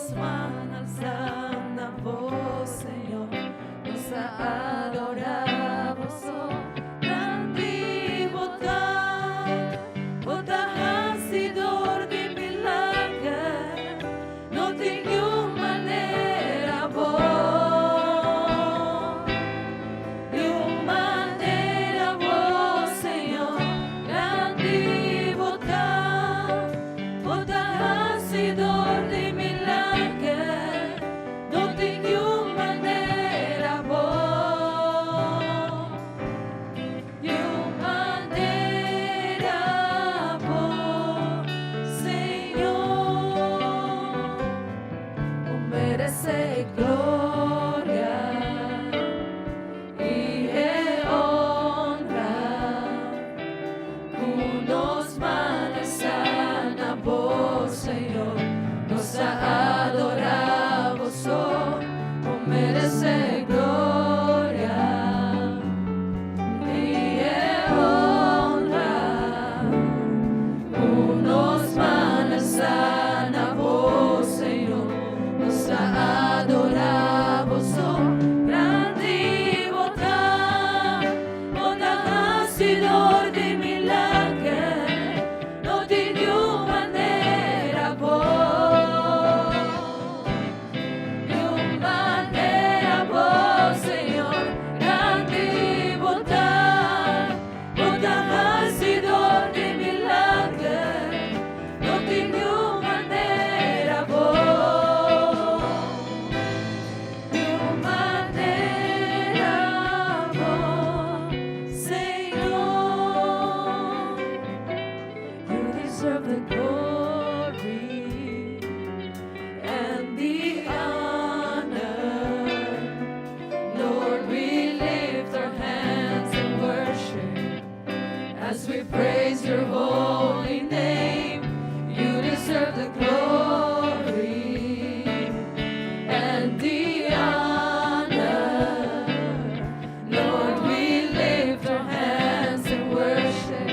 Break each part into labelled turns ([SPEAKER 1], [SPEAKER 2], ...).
[SPEAKER 1] Nos man alsa na Bo, Señor, nos ta adora Bo so. Grandi Bo ta, Bo ta hacidor di milager, no tin niun manera Bo. Niun manera Bo, Señor, grandi Bo ta, Bo ta hacidor di milager, no tin niun manera Bo. Niun manera Bo, Señor. Bo merece gloria y honra. Cu nos man alsa na Bo, Señor, nos ta adora Bo so. Bo merece gloria y honra. Cu nos man alsa na Bo, Señor, nos ta adora Bo so. Grandi Bo ta, Bo ta hacidor di milager, no tin niun manera Bo. Niun manera Bo, Señor, grandi Bo ta, Bo ta hacidor di milager, no tin niun manera Bo. Niun manera Bo, Señor. You deserve the glory and the honor. Lord, we lift our hands in worship as we praise your holy name. You deserve the glory and the honor. Lord, we lift our hands in worship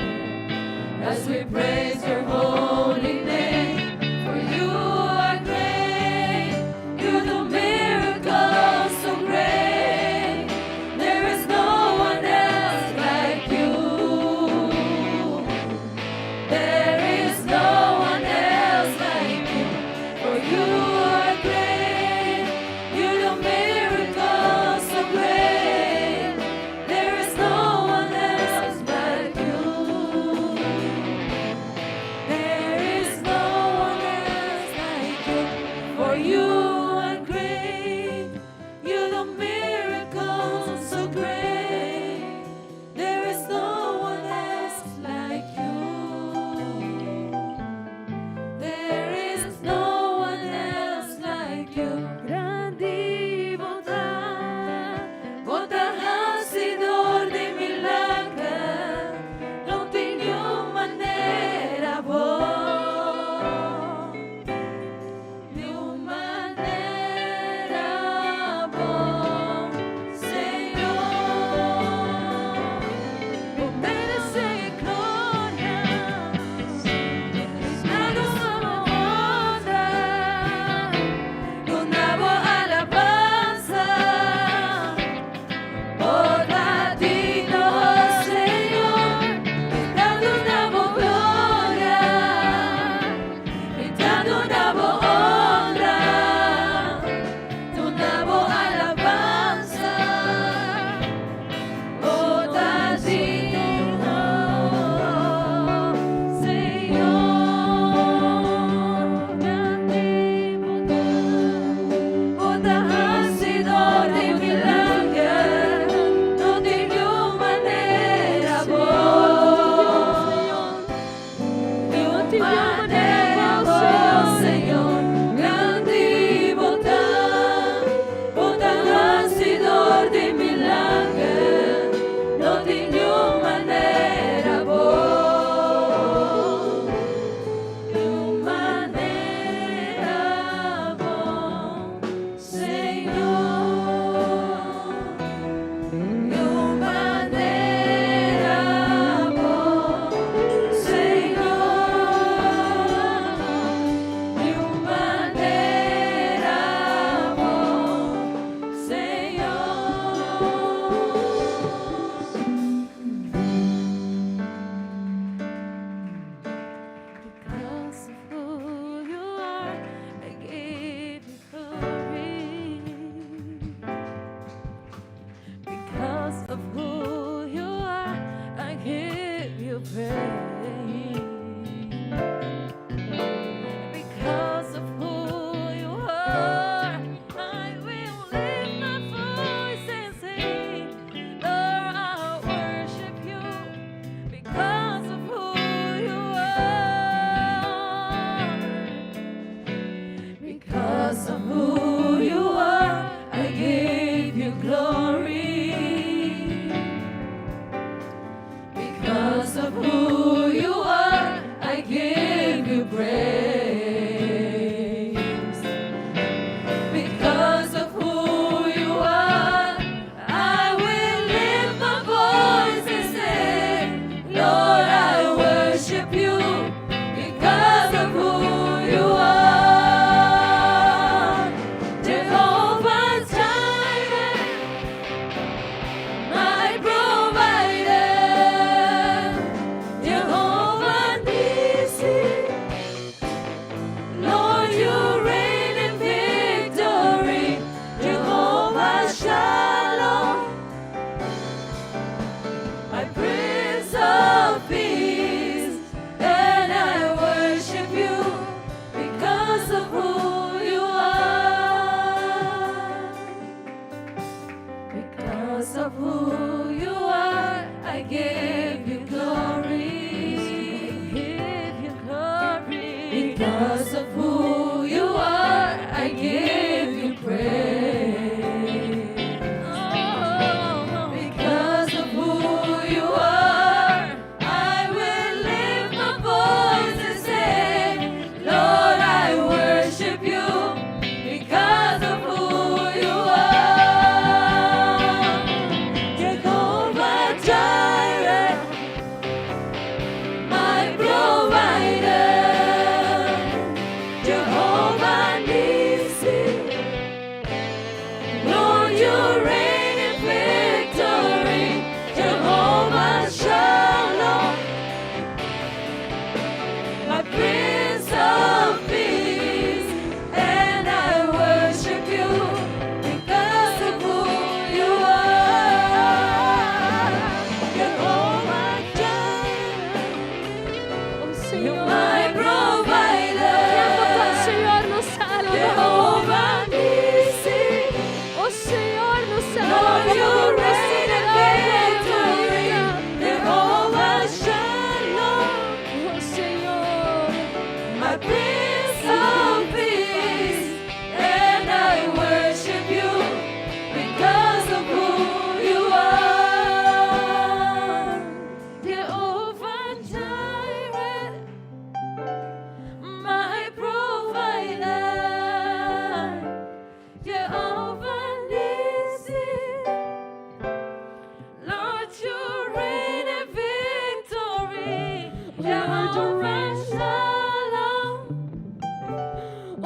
[SPEAKER 1] as we praise your holy name. For you are great, you do miracles so great. There is no one else like you. There is no one else like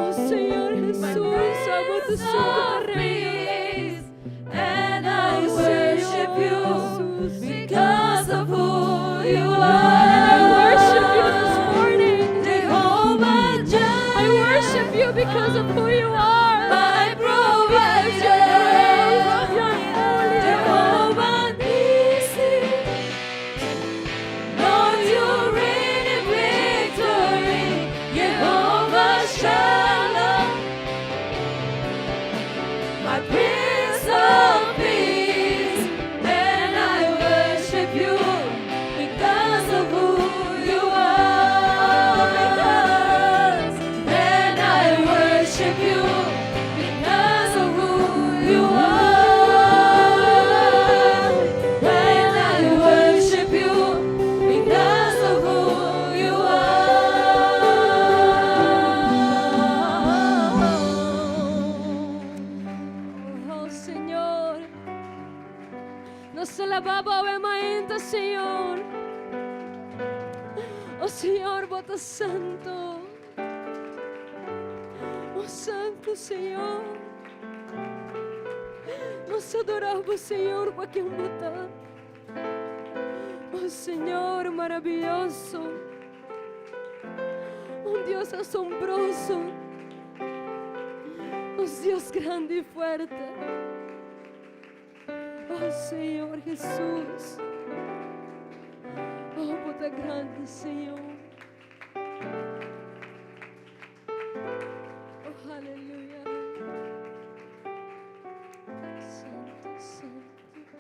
[SPEAKER 1] Oh Señor Jesus, abo ta esun ku ta reina. Oh Señor Jesus. And I worship you this morning. I worship you because of who you are. Because you're great, you're holy.
[SPEAKER 2] Lord, you reign in victory. Jehovah Shalom, my Prince of Peace, and I worship you because of who you are. And I worship you because of who you are. And I worship you because of who you are.
[SPEAKER 1] Oh Señor. Nos ta alabá Bo mainta, Señor. Oh Señor, Bo ta santu. Oh Santu Señor. Nos ta adorá Bo, Señor, pa ken Bo ta. Oh Señor, maravioso. Un Dios asombroso. Un Dios grandi i fuerte. Oh Señor Jesus. Oh, Bo ta grandi, Señor. Oh, aleluya. Santu, Santu.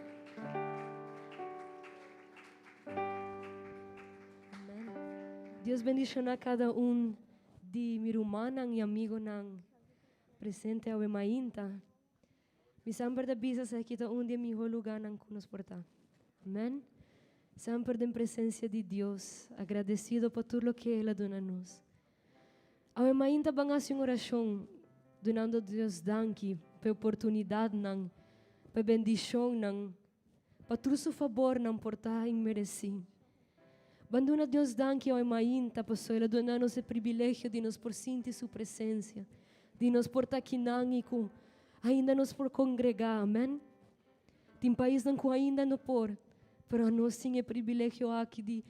[SPEAKER 1] Amèn. Dios bendishoná kada un di mi rumannan i amigunan presente awe mainta. Mi semper ta bisa esaki ta un di e mihó lugánan ku nos por ta. Amèn. Semper den presensia di Dios, agradesido pa tur loke El a duna nos. Awe mainta ban hasi un orashon dunando Dios danki pa e oportunidatnan, pa e bendishonnan, pa tur su fabornan por ta inmeresí. Ban duna Dios danki awe mainta pasobra El a duna nos e privilegio di nos por sinti su presensia, di nos por ta akinan i ku ainda nos por kongregá. Amèn. Tin paisnan ku ainda no por, pero anos tin e privilegio aki di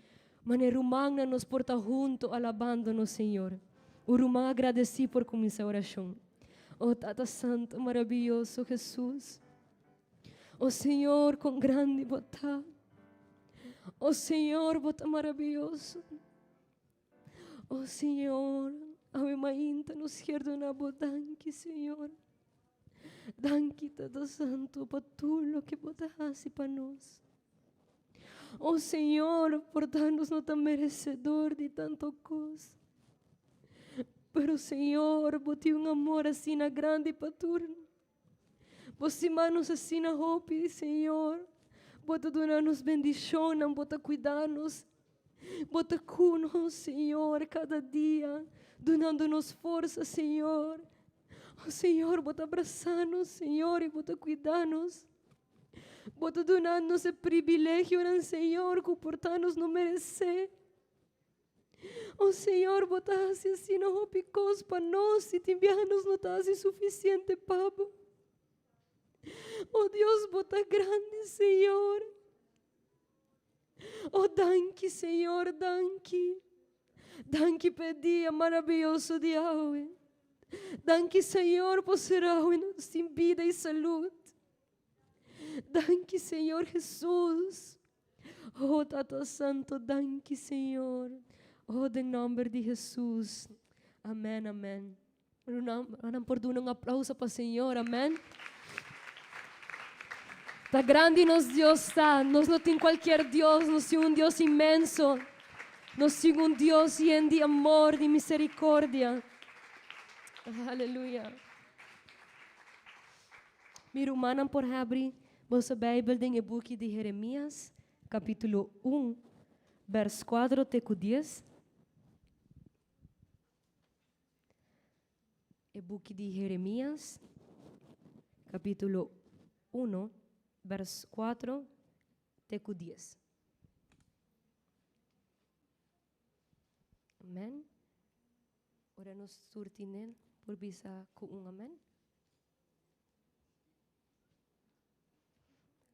[SPEAKER 1] manera rumannan nos por ta hunto alabando nos Señor. Un ruman agradesí por kuminsá orashon. Oh Tata Santo maravioso Jesus. Oh Señor kon grandi Bo ta. Oh Señor Bo ta maravioso. Oh Señor, awe mainta nos kier duna Bo danki Señor. Danki Tata Santo pa tur loke Bo ta hasi pa nos. Oh Señor, por ta nos no ta merecedor di tanto cos. Pero Señor, Bo tin un amor asina grandi pa tur. Bo stima nos asina hopi, Señor. Bo ta duna nos bendicionnan, Bo ta cuida nos. Bo ta cu nos, Señor, cada dia, dunando nos forsa, Señor. Oh Señor, Bo ta abrasa nos, Señor, y Bo ta cuida nos. Bo ta duna nos e privilegionan, Señor, cu por ta nos no merece. Oh Señor, Bo ta haci asina hopi cos pa nos y tin biaha nos no ta haci suficiente pa Bo. Oh Dios, Bo ta grandi, Señor. Oh, danki, Señor, danki. Danki pa e dia maravioso di awe. Danki, Señor, pa ser awe nos tin bida i salud. Danki, Señor Jesus. Oh, Tata Santu, danki, Señor. Oh, den nòmber di Jesus. Amèn, amèn. Rumannan por duna un aplauso pa Señor, amèn. Ta grandi nos Dios ta. Nos no tin kualkier Dios, nos tin un Dios inmenso. Nos tin un Dios yen di amor, di misericordia. Aleluya. Mi rumannan por habri boso Bijbel den e buki di Jeremias, capítulo 1, vers 4 te ku 10. E buki di Jeremias, capítulo 1, vers 4 te ku 10. Amèn. Ora nos tur tin el. Por bisa ku un amèn?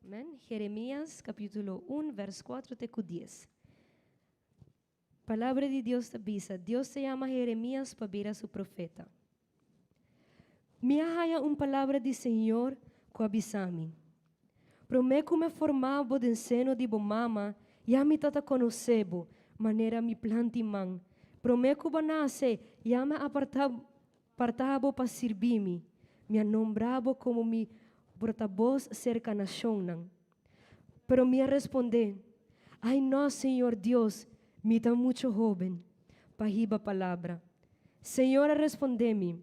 [SPEAKER 1] Amèn. Jeremias kapítulo 1 vèrs 4 te ku 10. Palabra di Dios ta bisa, Dios ta yama Jeremias pa bira su profeta. Mi a haña un palabra di Señor ku a bisa mi, Promé ku mi a forma bo den seno di bo mama, ya mi tata konosé bo, manera mi planti man. Promé ku bo nase, ya mi a apartá Parta bo pa sirbi mi. Mi a nombra bo komo mi portabos serka nashonnan. Pero mi a respondé, Ai no, Señor Dios, mi ta muchu hóben pa hiba palabra. Señor a respondé mi,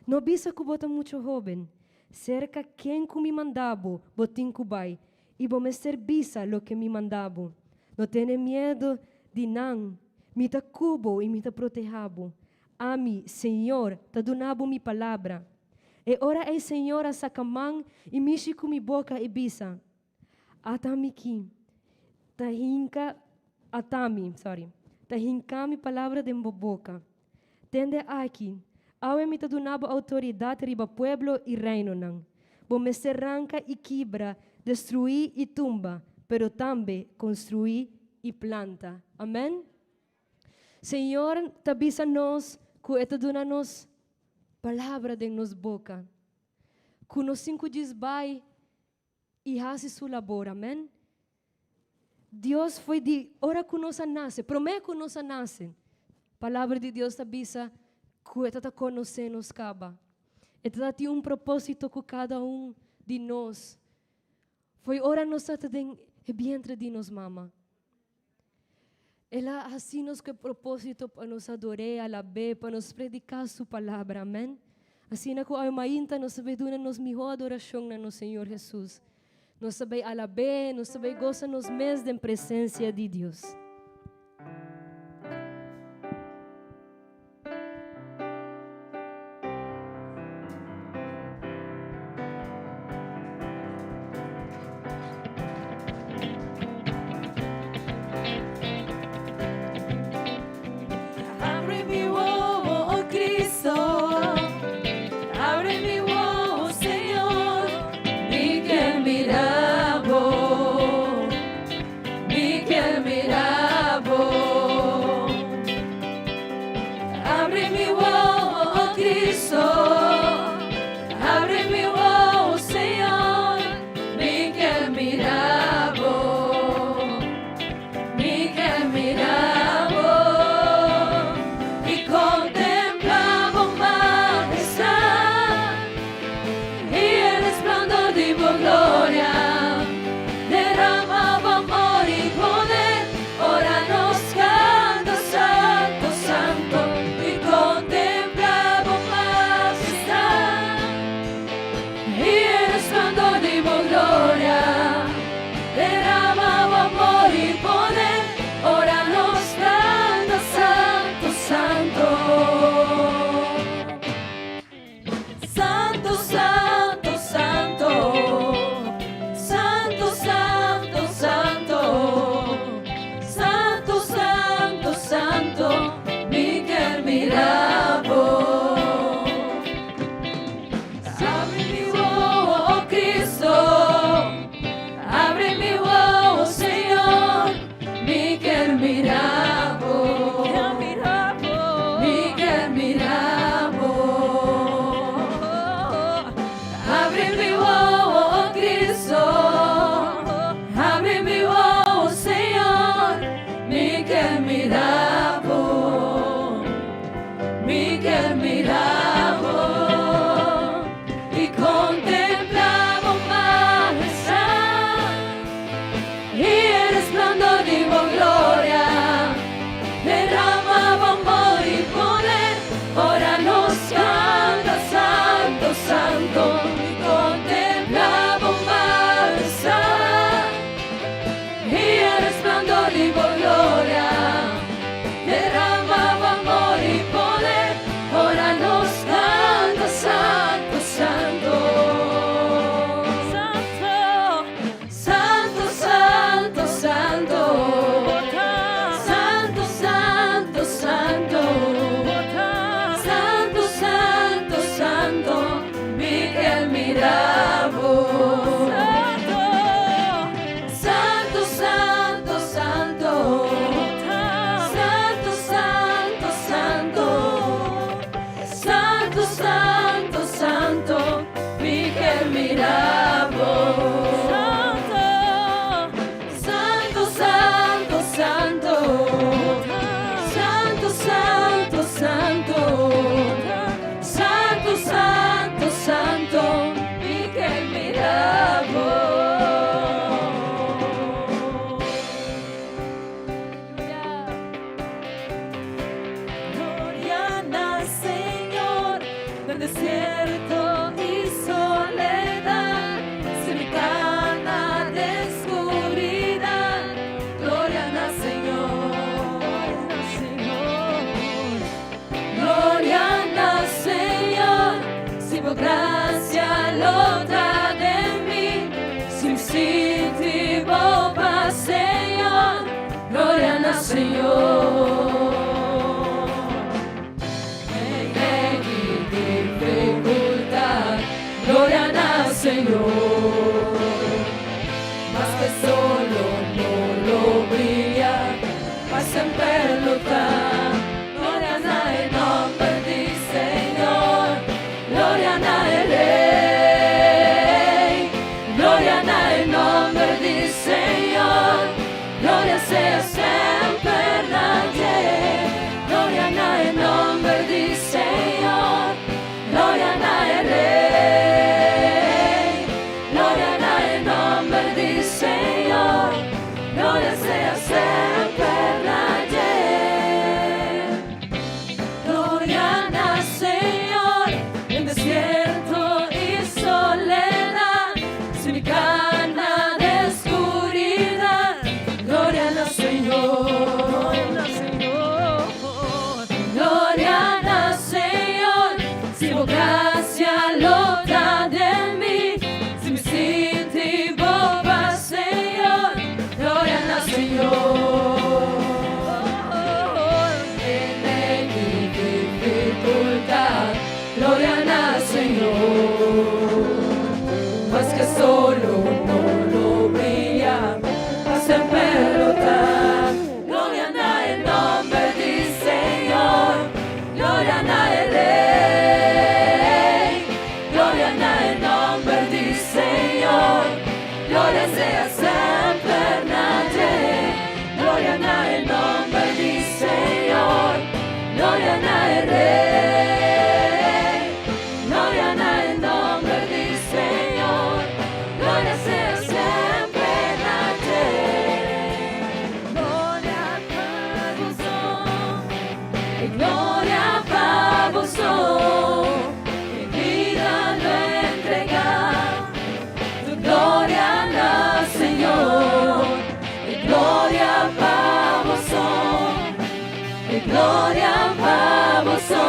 [SPEAKER 1] No bisa ku bo ta muchu hóben. Serka ken ku mi manda bo, bo tin ku bai, i bo mester bisa loke mi manda bo. No tene miedu di nan. Mi ta ku bo i mi ta protehá bo. Ami, Señor, ta duna bo mi palabra. E ora ei Señor a saca man i mishi cu mi boca i bisa, Ata mi ki ta hinca, ata mi, sorry, ta hinca mi palabra den bo boca. Tende aki, awe mi ta duna bo autoridad riba pueblo i reinonan. Bo mester ranca i kibra, destrui i tumba, pero tambe construi i planta. Amen. Señor ta bisa nos ku e ta duna nos palabra den nos boka, ku nos tin ku djis bai i hasi su labor. Amen. Dios foi di ora ku nos a nase, promé ku nos a nase, palabra di Dios ta bisa ku e ta ta konosé nos kaba. E ta ta tin un propósito ku kada un di nos. Foi ora nos ta ta den e bientre di nos mama. El a hasi nos ku e propósito pa nos ador'é, alab'é, pa nos prediká su palabra. Amèn. Asina ku awe mainta nos ta bai duna nos mihó adorashon na nos Señor Hesus. Nos ta bai alab'é, nos ta bai gosa nos mes den presensia di Dios.
[SPEAKER 2] Abre mi wowo, oh Cristo. Abre mi wowo, Señor. Mi ke mira bo. Mi ke mira. Santo, Santo, Santo, mi ke mira bo. Santo, Santo, Santo, Santo, Santo, Santo, Santo, Santo, Santo, Santo, mi ke mira bo. Aleluya. Gloria na Señor, den desierto i soledat, si mi kana den skuridat, gloria na Señor, na Señor. Gloria na Señor, si bo grasia lo ta den mi, si mi sinti bo pas, Señor, gloria na Señor. En mi difikultat, gloria na Señor. Maske solo no lo bria, pa semper lo ta. Gloria na e nòmber di Señor, gloria na e Rei. Gloria na e nòmber di Señor, gloria sea semper na dje. Gloria na e nòmber di Señor, gloria na e Rei. Gloria na e nòmber di Señor, gloria sea semper na dje. Gloria na Señor, den desierto i soledat, si mi kana den skuridat, gloria na Señor. Gloria na Señor. Gloria na Señor, si bo grasia lo ta den mi, si mi sinti bo pas, Señor, gloria na Señor. En mi difikultat, gloria na Señor. Maske solo no lo bria, pa semper lo ta. Gloria na e nòmber di Señor, gloria na e Rei. Gloria na e nòmber di Señor, gloria sea semper na dje. Gloria na e nòmber di Señor, gloria na e Rei. Gloria na e nòmber di Señor, gloria sea semper na dje. Gloria pa boso, i gloria pa boso, mi bida lo entregá. Tu gloria na Señor, i gloria pa boso, i gloria pa boso,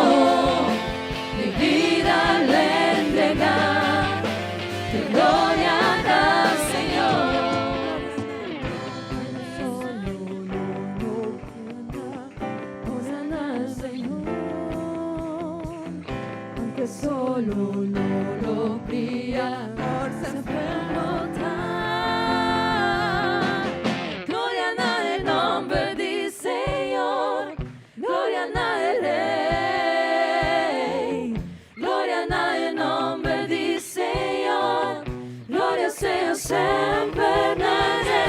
[SPEAKER 2] mi bida lo entregá. Tu gloria na Señor. Solo no Hosana al Señor, aunque solo no lo brilla, por siempre lo da. Gloria na e nòmber di Señor, gloria na e Rei. Gloria na e nòmber di Señor, gloria sea semper na dje.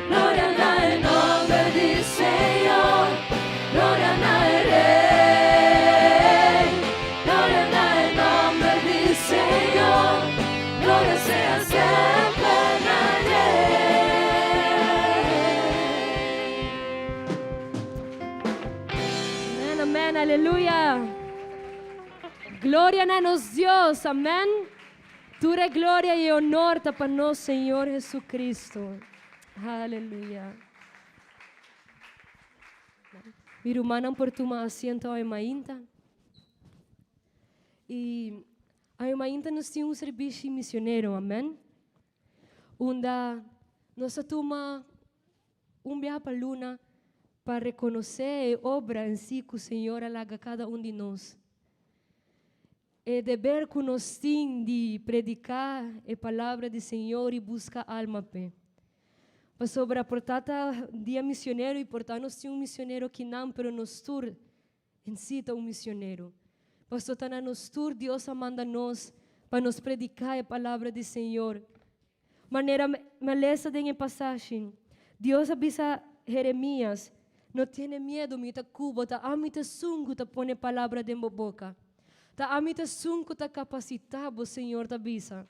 [SPEAKER 2] Gloria na e nòmber di Señor, gloria na e Rei. Gloria na e nòmber di Señor, gloria sea semper na dje.
[SPEAKER 1] Amèn, amèn, aleluya. Gloria na nos Dios, amèn. Tur gloria i honor ta pa nos Señor Jesucristo. Aleluya. Mi rumannan por tuma asiento awe mainta. I awe mainta nos tin un servisio misionero, amèn. Unda nos ta tuma un biaha pa luna pa rekonosé e obra en si ku Señor a laga kada un di nos. E deber ku nos tin di prediká e palabra di Señor i buska alma p'e. Pasobra por ta dia misionero i por ta nos tin un misionero akinan, pero nos tur en si ta un misionero. Paso ta na nos tur Dios a manda nos pa nos prediká e palabra di Señor. Manera mi a lesa den e pasashi, Dios a bisa Jeremias, No tene miedu, mi ta ku bo, ta ami ta esun ku ta pone palabra den bo boka. Ta ami ta esun ku ta kapasitá bo, Señor ta bisa.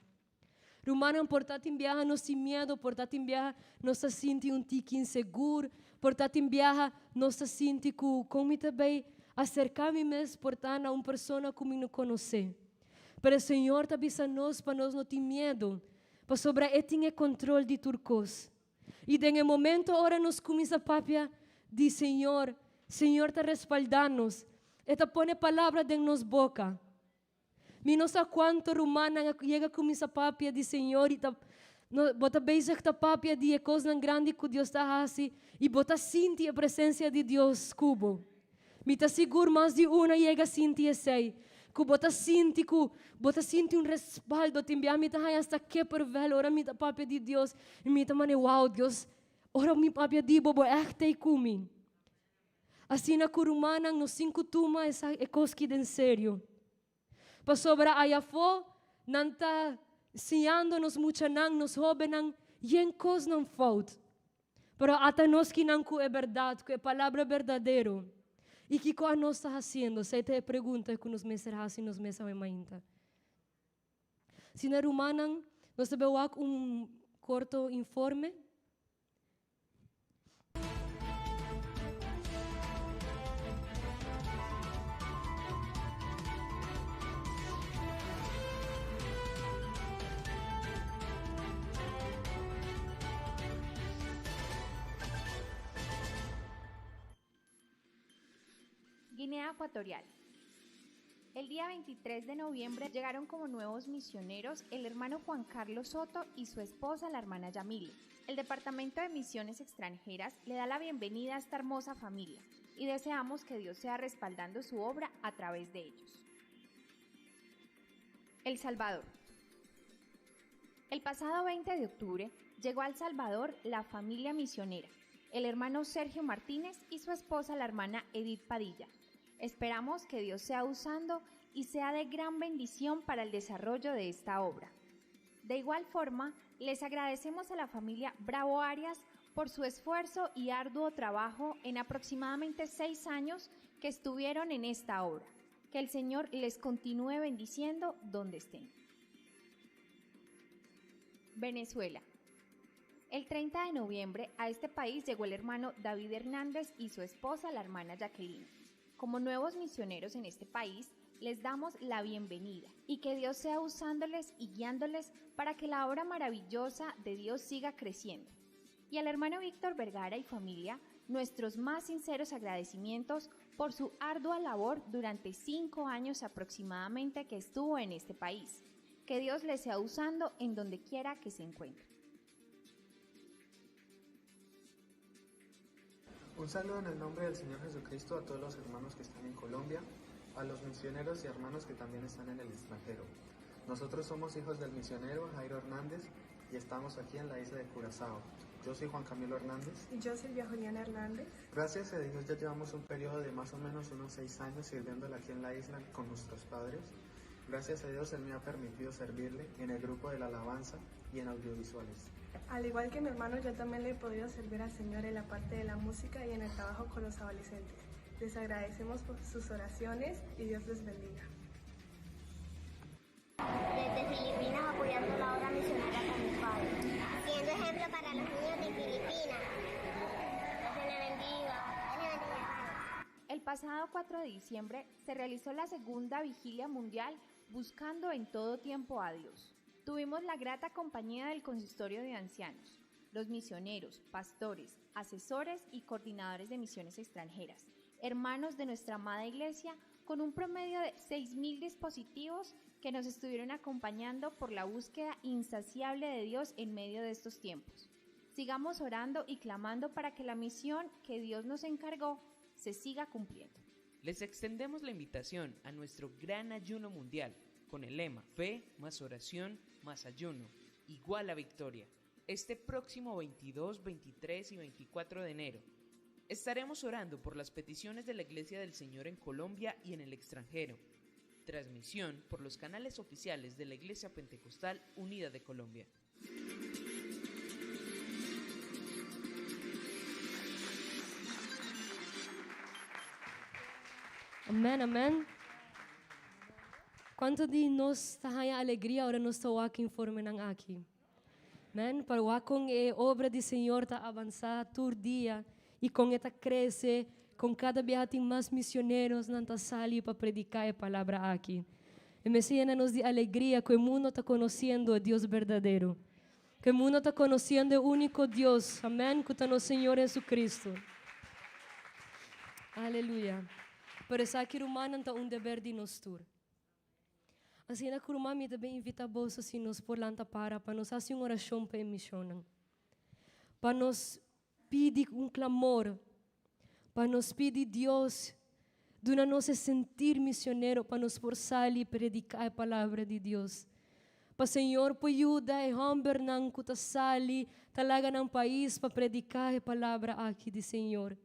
[SPEAKER 1] Rumannan, por ta tin biaha nos tin miedu, por ta tin biaha nos ta sinti un tiki insegur, por ta tin biaha nos ta sinti ku kon mi ta bay aserká mi mes por ta na un persona ku mi no konosé. Pero Señor ta bisa nos pa nos no tin miedu, pasobra E tin e kontrol di tur kos. I den e momento ora nos kuminsá papia di Señor, Señor ta respaldá nos, E ta pone palabra den nos boka. Mi no sa kuantu rumannan a yega kuminsá papia di Señor i ta no bo ta bezig ta papia di e kosnan grandi ku Dios ta hasi i bo ta sinti e presensia di Dios ku bo. Mi ta sigur mas di un a yega sinti esei, ku bo ta sinti ku bo ta sinti un respaldo. Tin bia mi ta haña asta kippenvel ora mi ta papia di Dios i mi ta mane, wow Dios, ora mi papia di bo, bo ègt ei ku mi. Asina ku rumannan no sin ku tuma esa e kos ki den serio. Pasobra ayafó nan ta siñando nos muchanan, nos hóbennan yen kosnan fout. Pero ata nos kinan ku e bèrdat, ku e palabra berdadero. I kiko anos ta hasiendo? Esei ta e pregunta ku nos mester hasi nos mes awe mainta. Asina rumannan, nos ta bai wak un korto informe.
[SPEAKER 3] Guinea Ecuatorial. El día 23 de noviembre llegaron como nuevos misioneros el hermano Juan Carlos Soto y su esposa, la hermana Yamile. El Departamento de Misiones Extranjeras le da la bienvenida a esta hermosa familia y deseamos que Dios sea respaldando su obra a través de ellos. El Salvador. El pasado 20 de octubre llegó a El Salvador la familia misionera, el hermano Sergio Martínez y su esposa, la hermana Edith Padilla. Esperamos que Dios sea usando y sea de gran bendición para el desarrollo de esta obra. De igual forma, les agradecemos a la familia Bravo Arias por su esfuerzo y arduo trabajo en aproximadamente seis años que estuvieron en esta obra. Que el Señor les continúe bendiciendo donde estén. Venezuela. El 30 de noviembre a este país llegó el hermano David Hernández y su esposa, la hermana Jacqueline. Como nuevos misioneros en este país, les damos la bienvenida y que Dios sea usándoles y guiándoles para que la obra maravillosa de Dios siga creciendo. Y al hermano Víctor Vergara y familia, nuestros más sinceros agradecimientos por su ardua labor durante cinco años aproximadamente que estuvo en este país. Que Dios les sea usando en donde quiera que se encuentre.
[SPEAKER 4] Un saludo en el nombre del Señor Jesucristo a todos los hermanos que están en Colombia, a los misioneros y hermanos que también están en el extranjero. Nosotros somos hijos del misionero Jairo Hernández y estamos aquí en la isla de Curazao. Yo soy Juan Camilo Hernández.
[SPEAKER 5] Y yo soy Juliana Hernández.
[SPEAKER 4] Gracias a Dios ya llevamos un periodo de más o menos unos seis años sirviéndole aquí en la isla con nuestros padres. Gracias a Dios Él me ha permitido servirle en el grupo de la alabanza y en audiovisuales.
[SPEAKER 5] Al igual que mi hermano, yo también le he podido servir al Señor en la parte de la música y en el trabajo con los adolescentes. Les agradecemos por sus oraciones y Dios les bendiga.
[SPEAKER 6] Desde Filipinas apoyando la obra misionera con mi padre. Siendo ejemplo para los niños de Filipinas. Dios le bendiga. Dios le bendiga.
[SPEAKER 3] El pasado 4 de diciembre se realizó la segunda vigilia mundial buscando en todo tiempo a Dios. Tuvimos la grata compañía del consistorio de ancianos, los misioneros, pastores, asesores y coordinadores de misiones extranjeras, hermanos de nuestra amada iglesia, con un promedio de 6.000 dispositivos que nos estuvieron acompañando por la búsqueda insaciable de Dios en medio de estos tiempos. Sigamos orando y clamando para que la misión que Dios nos encargó se siga cumpliendo.
[SPEAKER 7] Les extendemos la invitación a nuestro gran ayuno mundial con el lema Fe más oración más ayuno igual a victoria. Este próximo 22, 23 y 24 de enero estaremos orando por las peticiones de la Iglesia del Señor en Colombia y en el extranjero. Transmisión por los canales oficiales de la Iglesia Pentecostal Unida de Colombia.
[SPEAKER 1] Amen, amen. Kuantu di nos ta haña alegria ora nos ta wak informenan aki? Amen. Pa wak kon e obra di Señor ta avansá tur dia i kon e ta krese, kon kada biaha tin mas misionerosnan ta sali pa prediká e palabra aki. E mester yena nos di alegria ku e mundo ta konosiendo e Dios berdadero, ku e mundo ta konosiendo e úniko Dios, amen, ku ta nos Señor Jesucristo. Aleluya. Pero esaki, rumannan, ta un deber di nos tur. Asina ku ruman mi ta bin invitá boso si nos por lanta para pa nos hasi un orashon pa e mishonnan. Pa nos pidi un klamor, pa nos pidi Dios duna nos e sentir misionero pa nos por sali i prediká e palabra di Dios. Pa Señor por yuda e hòmbernan ku ta sali ta laga nan pais pa prediká e palabra aki di Señor.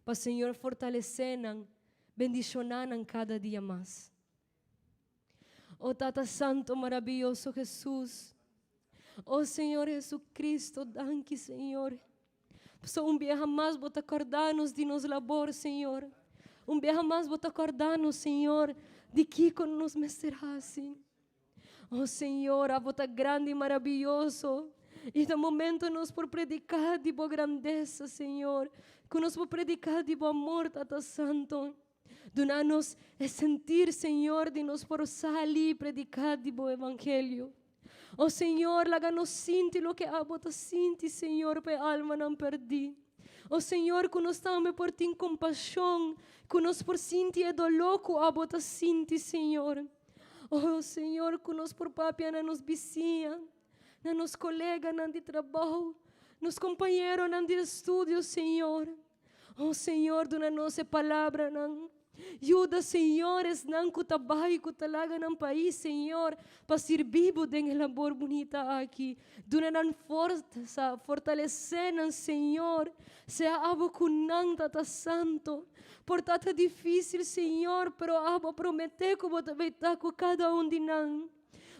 [SPEAKER 1] Pa Señor fortalesé nan, bendishoná nan kada dia mas. O Tata Santo marabiyoso Jesus. O Señor Jesucristo, danki Señor. Pasobra un biaha mas bo ta corda nos di nos labor, Señor. Un biaha mas bo ta corda nos, Señor, di kico nos mester haci. O Señor, abo ta grandi y marabiyoso. Y na momento nos por predica di bo grandeza, Señor. Cu nos por predica di bo amor, Tata Santo. Duna nos e sentir, Señor, di nos por sali i prediká di bo evangelio. O Señor, laga nos sinti loke abo ta sinti, Señor, pa e almanan pèrdí. O Señor, ku nos tambe por tin kompashon, ku nos por sinti e doló ku abo ta sinti, Señor. O Señor, ku nos por papia na nos bisiña, na nos koleganan di trabou, nos kompañeronan di estudio, Señor. Oh Señor, duna nos e palabranan. Yuda, Señor, esnan ku ta bai, ku ta laga nan pais, Señor, pa sirbi Bo den e labor bunita aki. Duna nan forsa, fortalesé nan, Señor. Sea abo ku nan, Tata Santo. Por ta ta difísil, Señor, pero abo a prometé ku Bo ta bai ta ku kada un di nan.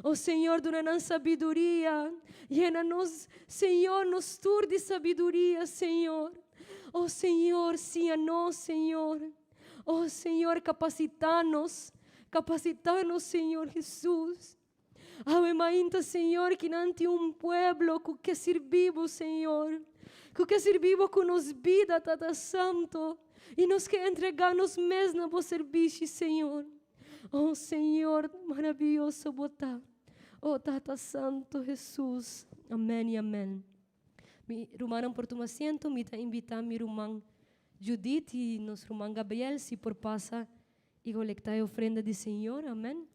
[SPEAKER 1] Oh Señor, duna nan sabiduria. Yena nos, Señor, nos tur di sabiduria, Señor. Oh Señor, siña nos, Señor. Oh Señor, kapasitá nos. Kapasitá nos, Señor Jesús. Awe mainta, Señor, kinan tin un pueblo ku ke sirbi Bo, Señor. Ku ke sirbi Bo ku nos bida, Tata Santo. I nos ke entregá nos mes na Bo serbishi, Señor. Oh Señor, maravilloso Bo ta. Oh Tata Santo Jesús. Amén y amén. Mi rumannan por tuma asiento, mi ta invita mi ruman Judith y nos ruman Gabriel si por pasa y colecta e ofrenda di Señor. Amén.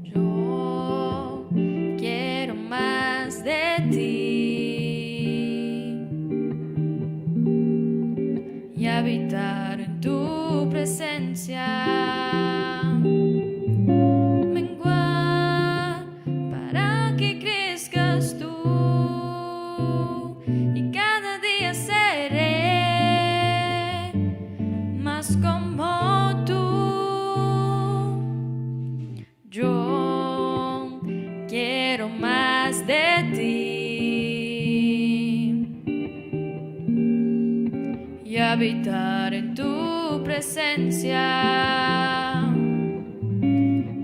[SPEAKER 2] Yo quiero más de ti y habitar en tu presencia. Menguar para que crezcas tú y cada día seré más como tú. Yo quiero más de ti y habitar en tu presencia.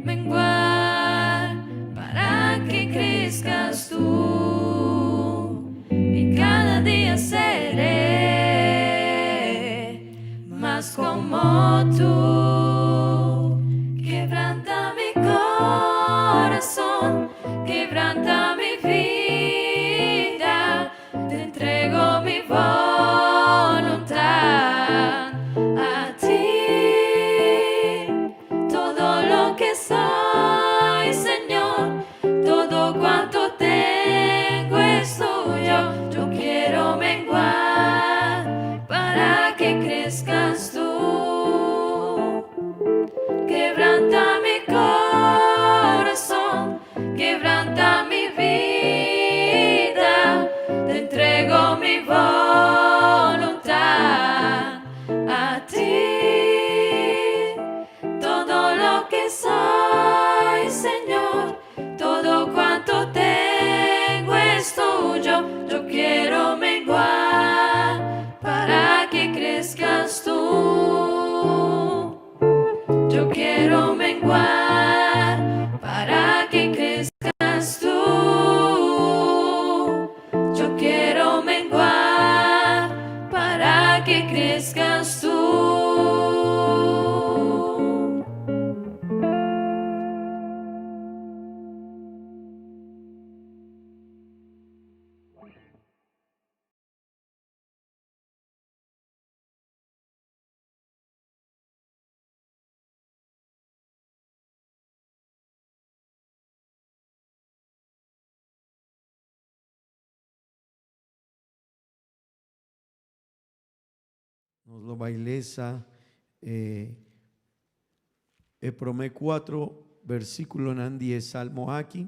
[SPEAKER 2] Menguar para que crezcas tú y cada día seré más como tú. Quebranta mi corazón, quebranta mi vida, te entrego mi voluntad a ti. Todo lo que soy, Señor, todo cuanto tengo es tuyo. Yo quiero menguar.
[SPEAKER 8] Nos lo bai lesa e e prome cuatro versiculonan di e salmo aki.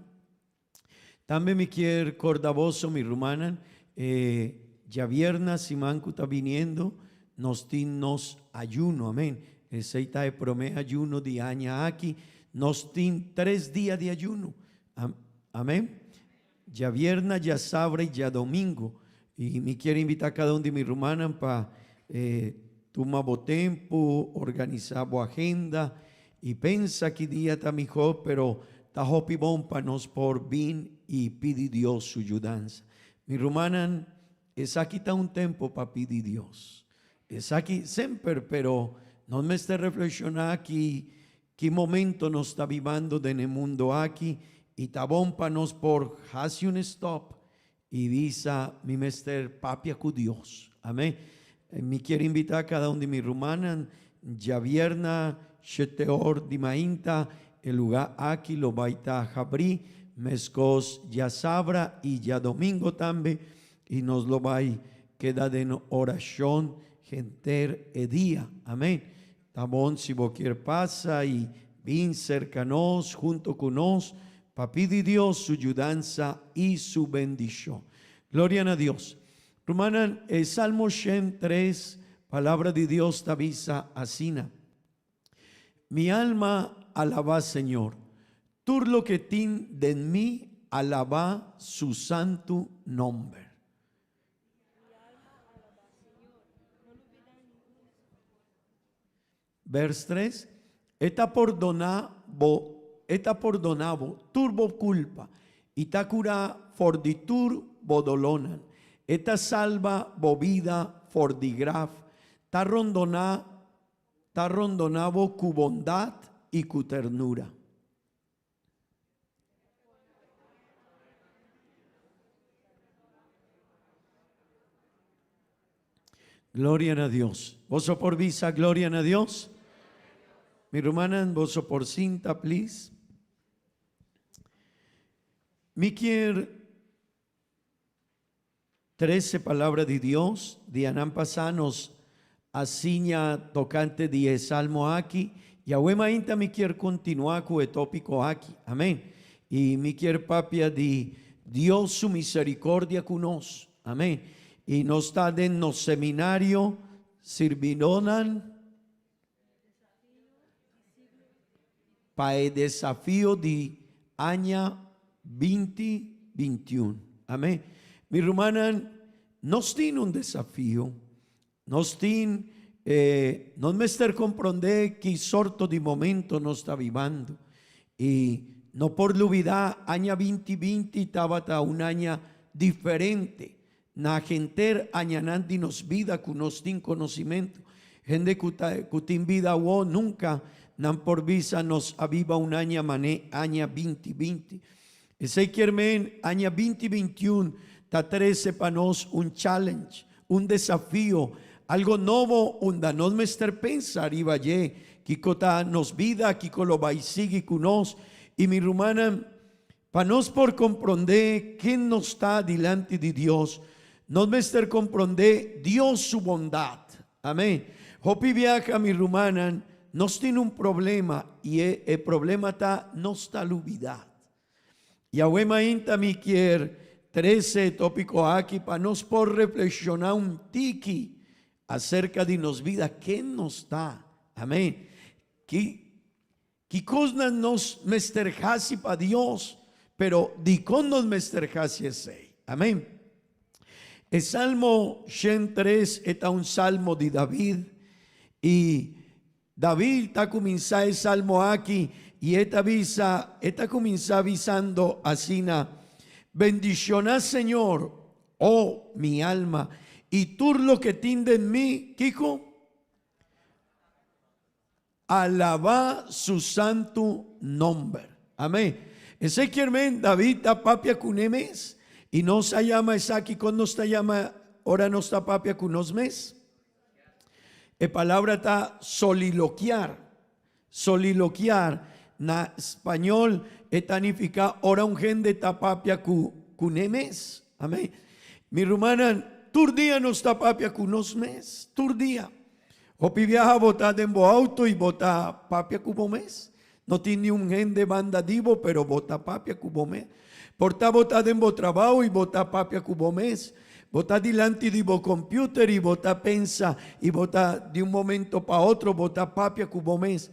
[SPEAKER 8] Tambe mi kier corda boso, mi rumannan, e djavierna siman cu ta biniendo nos tin nos ayuno, amen. Esey ta e prome ayuno di aña aki. Nos tin tres dia di ayuno, amen. Djavierna, djasabra y djadomingo. Y mi kier invita cada un di mi rumannan pa tuma bo tempo, organisa bo agenda y pensa ki dia ta miho, pero ta hopi bon pa nos por bin y pidi Dios su yudansa. Mi rumannan, esaki ta un tempo pa pidi Dios. Esaki semper, pero nos mester reflexiona ki Ki momento nos ta bibando den e mundo aki y ta bon pa nos por haci un stop y bisa mi mester papia cu Dios. Amen. Mi kier invita cada un di mi rumannan djavierna shete or di mainta e luga aki lo bay ta habri mescos djasabra y djadomingo tambe y nos lo bay keda den oracion henter e dia. Amen. Ta bon si bo kier pasa i bin serka nos hunto ku nos pa pidi Dios su yudansa i su bendishon. Gloria na Dios. Rumannan, e Salmo 103, Palabra di Dios ta bisa asina, Mi alma alabá Señor, tur loke tin den mi alabá su santu nomber. Vers 3, E ta pordoná bo, e ta pordoná bo tur bo kulpa i ta kurá for di tur bo dolónan. E ta salba bo bida for di graf, ta rondoná, ta rondoná bo ku bondat i ku ternura. Gloria na Dios. Boso por bisa gloria na Dios? Mi rumannan, boso por sinta, please. Mi kier Trese palabra di Dios, Dianan pasá nos a siña tokante di e salmo aki, i awe mainta mi kier kontinuá ku e tópiko aki. Amén. I mi kier papia di Dios su miserikordia ku nos. Amén. I nos ta den nos seminario Sirbidónan pa e desafio di aña 2021. Amén. Mi rumannan, nos tin un desafio. Nos tin, eh, nos mester comprende ki sorto di momento nos ta bibando. I no por lubida, aña 2020 tabata un aña diferente. Na henter añanan di nos bida ku nos tin konosimentu. Hende ku ta ku tin bida awó nunka nan por bisa nos a biba un aña mané aña 2020. Esei kier men aña 2021 ta trese pa nos un challenge, un desafio, algo nobo unda nos mester pensa riba dje, kiko ta nos bida, kiko lo bai sigui ku nos. I mi rumannan, Pa nos por komprondé ken nos ta dilanti di Dios, nos mester komprondé Dios su bondat. Amén. Hopi biaha, mi rumannan, nos tin un problema i e e problema ta nos ta lubidá. Yahweh mainta mi kier trese e tópiko aki pa nos por reflekshoná un tiki aserka di nos bida, ken nos ta. Amén. Ki Ki kosnan nos mester hasi pa Dios, pero dikon nos mester hasi esei? Amén. E Salmo 103 e ta un salmo di David i David ta kuminsá e salmo aki i e ta bisa, e ta kuminsá bisando asina, Bendishoná Señor, o mi alma, i tur loke tin den mi, kiko? Alabá su santu nomber. Amén. Esei kier men David ta papia ku ne mes. I nos a yama esaki kon nos ta yama ora nos ta papia ku nos mes? E palabra ta solilokiar. Solilokiar na spañol e ta nifiká ora un hende ta papia ku ku ne mes. Amén. Mi rumannan, tur dia nos ta papia ku nos mes. Tur dia. Hopi biaha bo ta den bo auto y bo ta papia cu bo mes. No tin niun hende banda di bo, pero bo ta papia cu bo mes. Por ta bo ta den bo trabao y bo ta papia cu bo mes. Bo ta dilanti di bo computer y bo ta pensa y bo ta di un momento pa otro bo ta papia cu bo mes.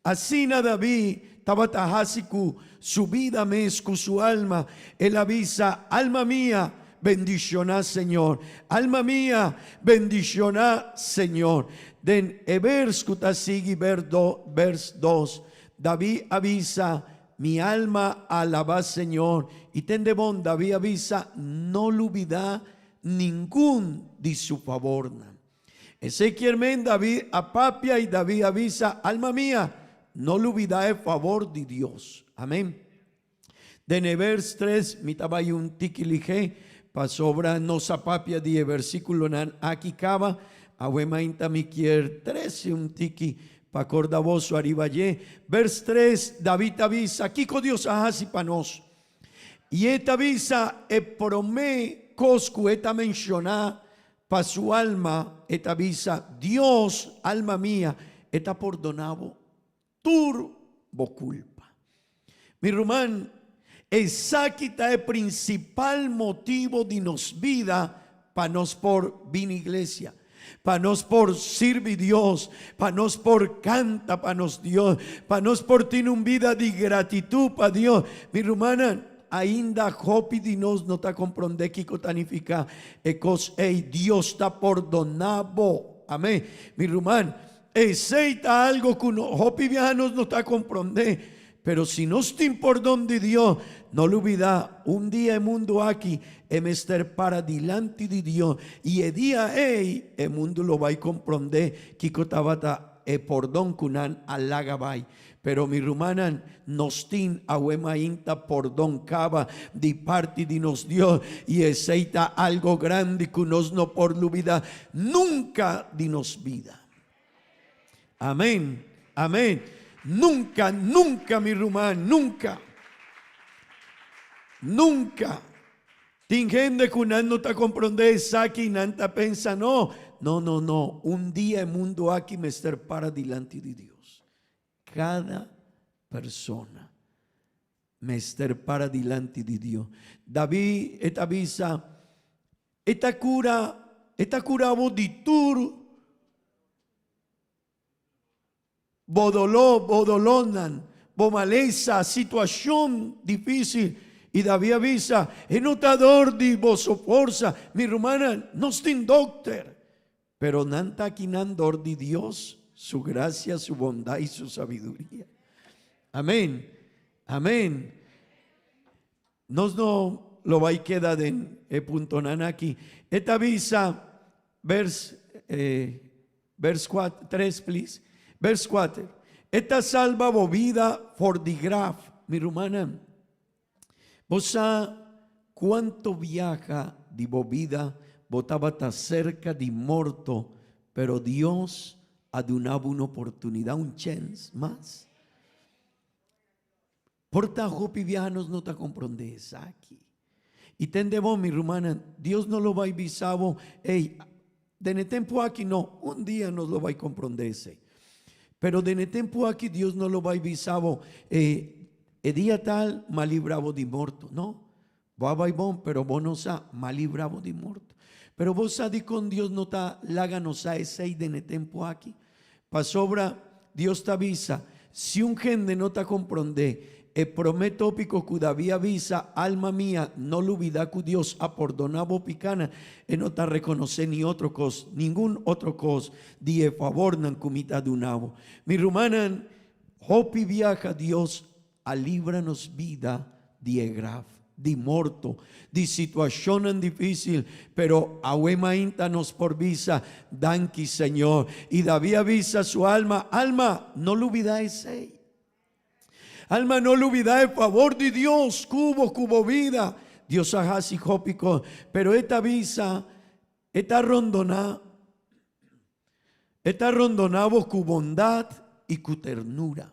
[SPEAKER 8] Asina David tabata haci cu su bida mes, cu su alma. El a bisa, Alma mia, bendiciona Señor. Alma mia, bendiciona Señor. Den e vers cu ta sigui vers dos, David a bisa, Mi alma a alaba Señor. Y tende bon, David a bisa, No lubida ningun di su favornan. Esei kier men David a papia i David a bisa, Alma mia, no lubida e favor di Dios. Amen. Den e vers tres mi ta bai un tiki ligé, pasobra nos a papia di e versiculonan aki caba. Awe mainta mi kier trece un tiki pa corda boso ariba dje. Vers tres, David ta bisa, Kico Dios a haci pa nos? I e ta bisa e prome cos cu e ta menciona Pa su alma e ta bisa, Dios, alma mia, e ta pordona bo tur bo culpa. Mi ruman, esaki ta e principal motibo di nos bida pa nos por bini iglesia, pa nos por sirbi Dios, pa nos por canta pa nos Dios, pa nos por tin un bida di gratitud pa Dios. Mi rumannan, Ainda hopi di nos no ta komprondé kiko ta nifiká e kos ei, Dios ta pordoná bo. Amén. Mi ruman, esei ta algo ku no, hopi biaha nos no ta komprondé. Pero si nos tin pordon di Dios, no lubidá, un dia e mundu aki e mester para dilanti di Dios, i e dia ei e mundu lo bai komprondé kiko tabata e pordon ku nan a laga bai. Pero mi rumannan, nos tin awe mainta pordon caba di parti di nos Dios, y esey ta algo grandi cu nos no por lubida nunca di nos bida. Amen, amen. Nunca, nunca mi ruman, nunca, nunca. Tin hende cu nan no ta comprende esaki y nan ta pensa no, no, no, no, un dia e mundo aki mester para dilanti di Dios. Cada persona mester para dilanti di Dios. David e ta bisa, E ta cura, e ta cura bo di tur bo doló, bo dolónan, bo malesa, situacion difícil. Y David a bisa, E no ta dor di boso forsa, mi rumannan, nos tin dokter. Pero nan ta akinan dor di Dios, su gracia, su bondad y su sabiduria. Amén. Amén. Nos no lo bai keda den e puntonan aki. E ta bisa, vers, eh, vers 4, 3, please. Vers 4. E ta salba bo vida for di graf, mi rumannan. Bo sa cuanto biaha di bo bida bo tabata cerca di morto, pero Dios a duna bo un oportunidad, un chens mas? Por ta hopi biaha nos no ta comprende esaki. Y tende bo, mi rumannan, Dios no lo bay bisa bo, ey, den e tempo aki no, un dia nos lo bay comprende esey. Pero den e tempo aki Dios no lo bay bisa bo, ey, e dia tal m'a libra bo di morto. No, bo a bay bon, pero bo no sa, m'a libra bo di morto. Pero bo sa dikon Dios no ta laga nos sa esey den e tempo aki? Pasobra Dios ta bisa, si un hende no ta komprondé e promé tópiko ku David a bisa, Alma mia, no lubidá ku Dios a pordoná bo pikánan, e no ta rekonosé ni otro kos, ningun otro kos di e favornan ku mi ta duna bo. Mi rumannan, hopi biaha Dios A libra nos bida di e graf, di morto, di situacionnan dificil, pero awe mainta nos por bisa, Danki Señor. Y David a bisa su alma, Alma, no lubida esey. Alma, no lubida e favor di Dios cu bo, cu bo bida. Dios a haci hopi cos, pero e ta bisa, e ta rondona, e ta rondona bo cu bondad y cu ternura.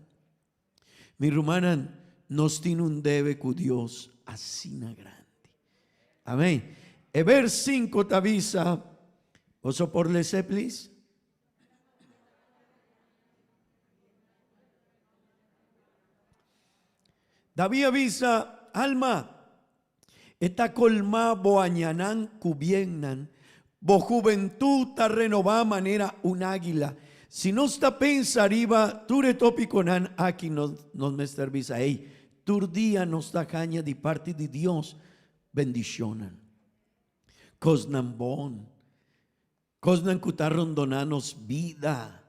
[SPEAKER 8] Mi rumannan, nos tin un debe ku Dios asina grandi. Amén. E vers 5 ta bisa, boso por lese please? David a bisa, Alma, e ta colma bo añanan cu biennan, bo hubentud ta renobá manera un águila. Si nos ta pensa riba tur e tópiconan aki nos nos mester bisa, Ey, tur dia nos ta haña di parti di Dios bendicionnan, cosnan bon. Kosnan ku ta rondoná nos bida.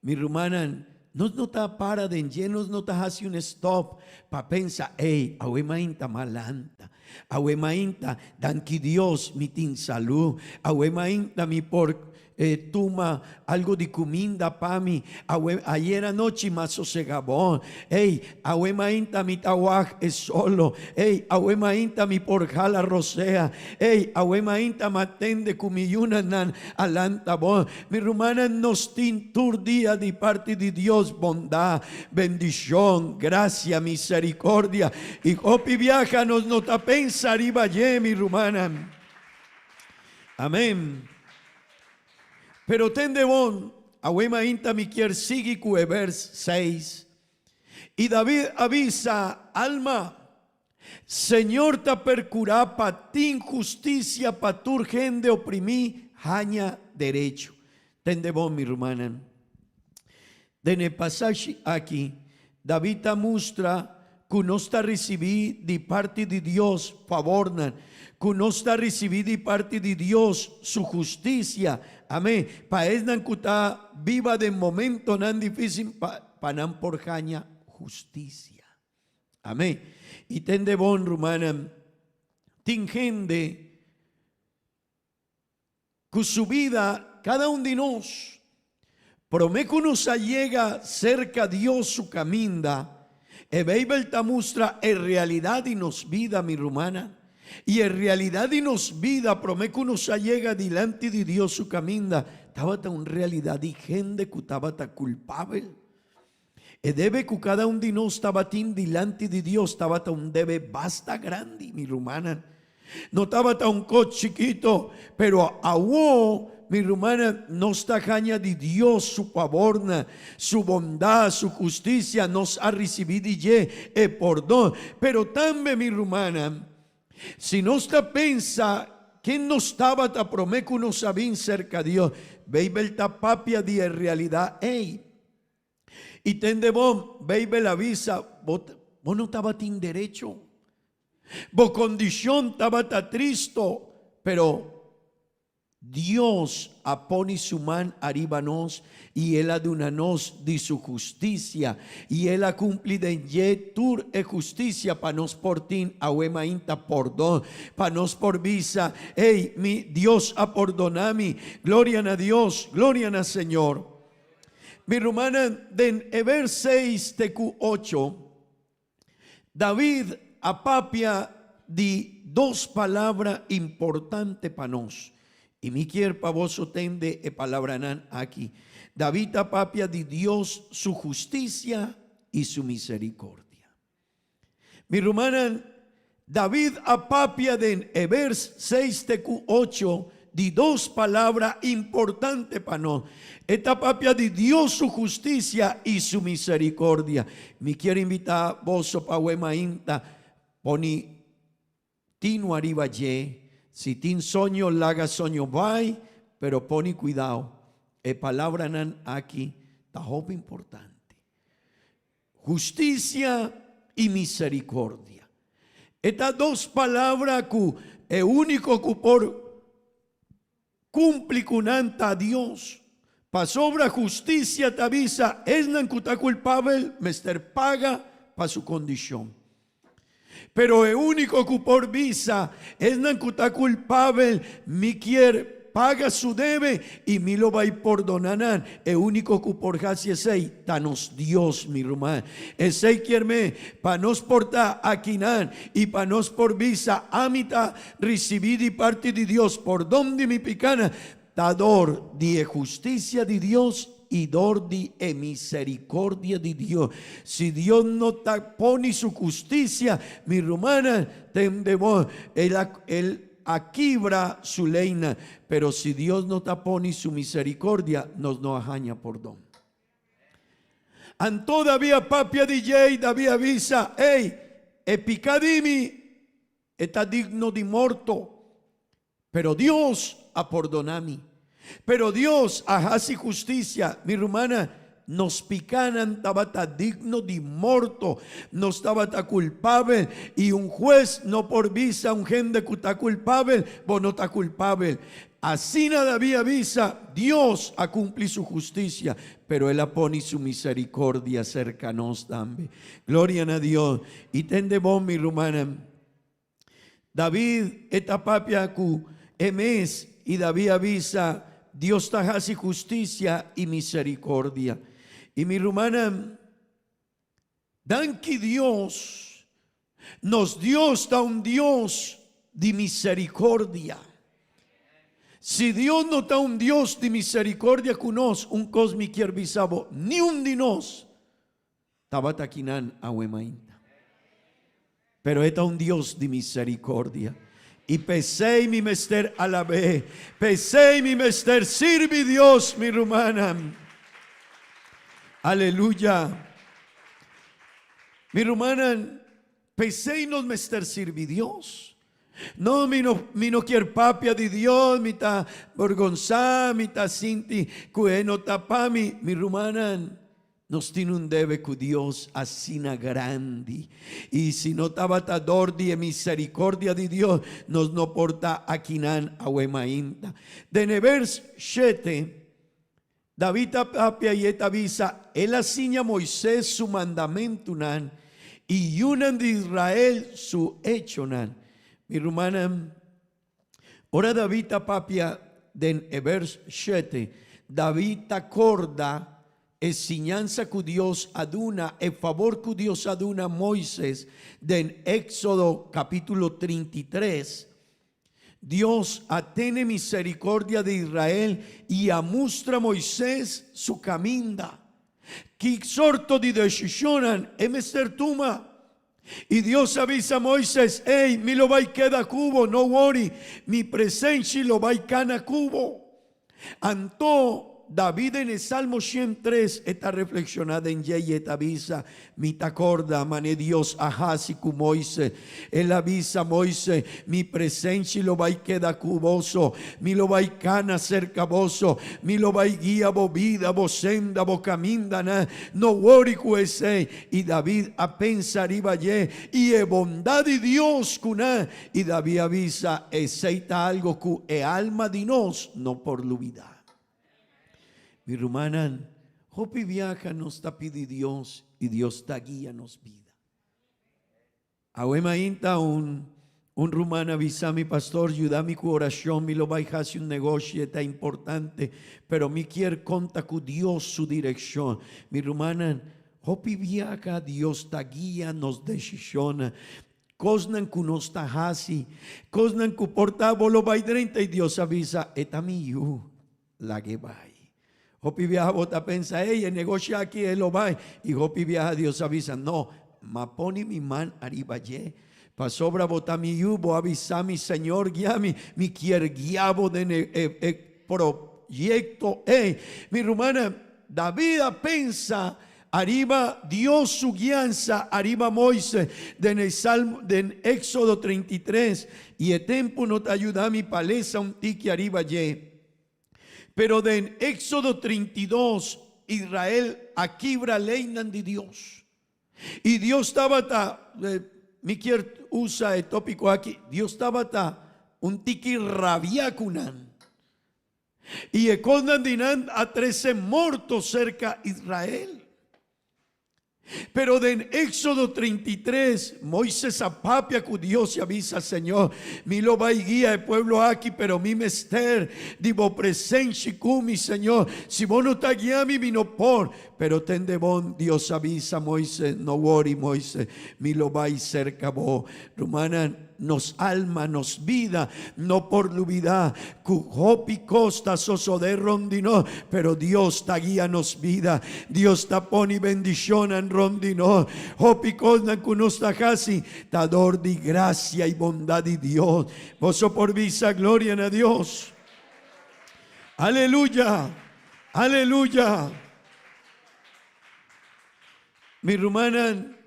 [SPEAKER 8] Mi rumannan, nos no ta para den dje, nos no ta hasi un stòp pa pensa, Ey, awe mainta m'a lanta. Awe mainta, danki Dios, mi tin salú. Awe mainta mi por tuma algu di kuminda pa mi. Awe, ayer anochi m'a sosegá bon. Ey, awe mainta mi ta wak e solo. Ey, awe mainta mi por hala rosea. Ey, awe mainta m'a tende ku mi yunanan a lanta bon. Mi rumannan, nos tin tur dia di parti di Dios bondat, bendishon, grasia, miserikordia. I hopi biaha nos no ta pensa riba dje, mi rumannan. Amen. Pero tende bon, awe mainta mi kier sigui ku e vers seis. I David a bisa, Alma, Señor ta percurá pa tin husticia pa tur hende oprimí haña derecho. Tende bon, mi rumannan. Den e pasashi aki, David ta mustra ku nos ta risibí di parti di Dios favornan, ku nos ta risibí di parti di Dios su hustisia. Amén. Pa esnan ku ta biba den momentonan difísil, pa nan por haña hustisia. Amén. I tende bon, rumannan, tin hende ku su bida, kada un di nos, promé ku nos a yega serka Dios su kaminda, e Beibel ta mustra e realidat di nos bida, mi rumannan. I e realidat di nos bida promé ku nos a yega dilanti di Dios su kaminda tabata un realidat di hende ku tabata kulpabel. E debe ku kada un di nos tabatin dilanti di Dios tabata un debe basta grandi, mi rumannan. No tabata un kos chikito, pero awo, mi rumannan, nos ta haña di Dios su fabornan, su bondat, su hustisia, nos a risibí di dje e pordon. Pero tambe, mi rumannan, si nos ta pensa ken nos tabata promé ku nos a bin serka Dios, Beibel ta papia di e realidat ei. I tende bon, Beibel a bisa, bo, bo no tabatin derecho. Bo kondishon tabata tristo, pero Dios a pone su man ariba nos i El a duna nos di su hustisia, i El a kumpli den dje tur e hustisia pa nos por tin awe mainta pordon, pa nos por bisa, Ey, mi Dios a pordona mi. Gloria na Dios, gloria na Señor. Mi rumannan, den e vers seis te ku ocho, David a papia di dos palabra importante pa nos. I mi kier pa boso tende e palabranan aki. David a papia di Dios su hustisia i su misericordia. Mi rumannan, David a papia den e vers seis te ku ocho di dos palabra importante pa nos. E ta papia di Dios su hustisia i su misericordia. Mi kier invitá boso pa awe mainta poni tinu ariba dje. Si tin soño, laga soño bai, pero poni cuidao. E palabranan aki ta hopi importante. Hustisia i misericordia. E ta dos palabra ku e úniko ku por kumpli ku nan ta Dios. Pasobra hustisia ta bisa esnan ku ta kulpabel mester paga pa su kondishon. Pero e úniko ku por bisa esnan ku ta kulpabel, Mi kier paga su debe i mi lo bai pordona nan, e úniko ku por hasi esei ta nos Dios, mi ruman. Esei kier me pa nos por ta akinan i pa nos por bisa, Ami ta risibí di parti di Dios pordon di mi pikanan, Ta dor di e hustisia di Dios i dor di e misericordia di Dios. Si Dios no ta poni su hustisia, mi rumannan, tende bon, el a, el a kibra su leynan. Pero si Dios no ta poni su misericordia, nos no a haña pordon. Anto David a papia di dje i David a bisa, Ey, E piká di mi, e ta digno di morto. Pero Dios a pordoná mi. Pero Dios a hasi hustisia. Mi rumannan, nos pikánan tabata digno di morto. Nos tabata kulpabel. I un hues no por bisa un hende ku ta kulpabel, Bo no ta kulpabel. Asina David a bisa, Dios a kumpli su hustisia, pero el a pone su miserikordia serka nos tambe. Gloria na Dios. I tende bon, mi rumannan. David e ta papia ku e mes i David a bisa, Dios ta hasi hustisia i miserikordia. I mi rumannan, danki Dios, nos Dios ta un Dios di miserikordia. Si Dios no ta un Dios di miserikordia ku nos, un kos mi kier bisa bo, niun di nos Tabata kinan awe mainta. Pero e ta un Dios di misericordia. I p'esei mi mester alab'é. P'esei mi mester sirbi Dios, mi rumannan. Aleluya. Mi rumannan, p'esei nos mester sirbi Dios. No, mi no, mi no kier papia di Dios, mi ta borgonsá, mi ta sinti ku e no ta pa mi. Mi rumannan, nos tin un debe ku Dios asina grandi. I si no tabata dor di e misericordia di Dios, nos no por ta akinan awe mainta. Den e vers shete, David ta papia i e ta bisa, El a siña Moises su mandamentunan i yunan di Israel su echonan. Mi rumannan, ora David ta papia den e vers shete, David ta korda e siñansa ku Dios a duna, e fabor ku Dios a duna Moises den Éxodo kapítulo 33. Dios a tene misericordia di Israel i a mustra Moises su caminda. Ki sorto di decisionnan e mester tuma? I Dios a bisa Moises, Ey, mi lo bai keda cu bo, no worry, mi presenshi lo bai cana cu bo. Anto, David den e Salmo 103 e ta reflekshoná den dje i e ta bisa, Mi ta kòrda manera Dios a hasi ku Moises. El a bisa Moises, Mi presenshi lo bai keda ku boso, mi lo bai kana serka boso, mi lo bai guia bo bida, bo senda, bo kamindanan. No wòri ku esei. I David a pensa riba dje i e bondat di Dios ku nan. I David a bisa, Esei ta algo ku e alma di nos no por lubidá. Mi rumannan, hopi biaha nos ta pidi Dios i Dios ta guia nos bida. Awe mainta un un ruman a bisa mi, Pastor, yuda mi ku orashon, mi lo bai hasi un negoshi, e ta importante, pero mi kier konta ku Dios su direkshon. Mi rumannan, hopi biaha Dios ta guia nos desishonnan. Kosnan ku nos ta hasi, kosnan ku por ta bo lo bai drenta i Dios a bisa, E ta mi yu, lag'e bai. Hopi biaha bo ta pensa, Ey, e negoshi aki e lo bai. I hopi biaha Dios a bisa, No, m'a pone mi man ariba dje. Pasobra bo ta mi yu, bo a bisa mi, Señor, guia mi, mi kier guia bo den e e proyekto ey. Mi rumannan, David a pensa Ariba Dios su guiansa ariba Moises den e Salmo den Éxodo 33 i e tempu no ta yuda mi pa lesa un tiki ariba dje. Pero den Éxodo 32 Israel a kibra leynan di Dios. I Dios tabata, mi kier usa e tópiko aki, Dios tabata un tiki rabia ku nan. I e kosnan di nan a trese morto serka Israel. Pero den Éxodo 33, Moises a papia ku Dios i a bisa, Señor, mi lo bai guia e pueblo aki, pero mi mester di bo presenshi ku mi, Señor. Si bo no ta guia mi, mi no por. Pero tende bon, Dios a bisa Moises, No wori, Moises, mi lo bai serka bo. Rumannan, nos alma, nos bida, no por lubidá ku hopi kos ta sosodé rònt di nos, pero Dios ta guia nos bida. Dios ta pone bendishonnan rònt di nos. Hopi kosnan ku nos ta hasi ta dor di grasia i bondat di Dios. Boso por bisa gloria na Dios. Aleluya! Aleluya! Mi rumannan.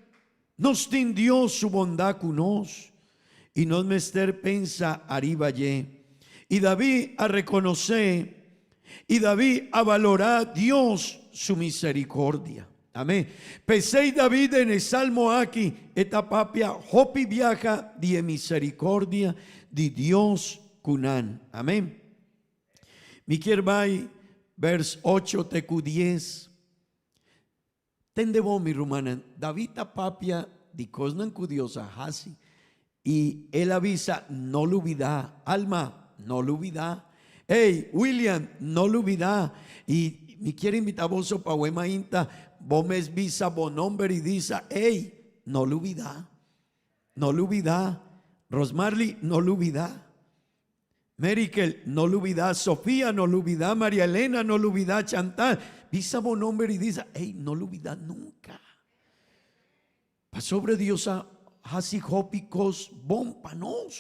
[SPEAKER 8] Nos tin Dios su bondad cu nos y nos mester pensa ariba dje. Y David a reconoce y David a valora Dios su misericordia. Amén. P'esey David den e salmo aki e ta papia hopi biaha di e misericordia di Dios cu nan. Amén. Mi kier bay vers ocho te cu dies. Tende bo, mi rumannan, David ta papia di kosnan ku Dios a hasi, i el a bisa, No lubidá, Alma, no lubidá. Ey, William, no lubidá. I mi kier invitá boso pa awe mainta bo mes bisa bo nomber i disa, Ey, no lubidá. No lubidá. Rosmarly, no lubidá. Merikel, no lubidá, Sofia, no lubidá, Maria Elena, no lubidá, Chantal, bisa bo nomber i bisa, ey, no lubidá nunka. Pasobra Dios a hasi hopi kos bon pa nos.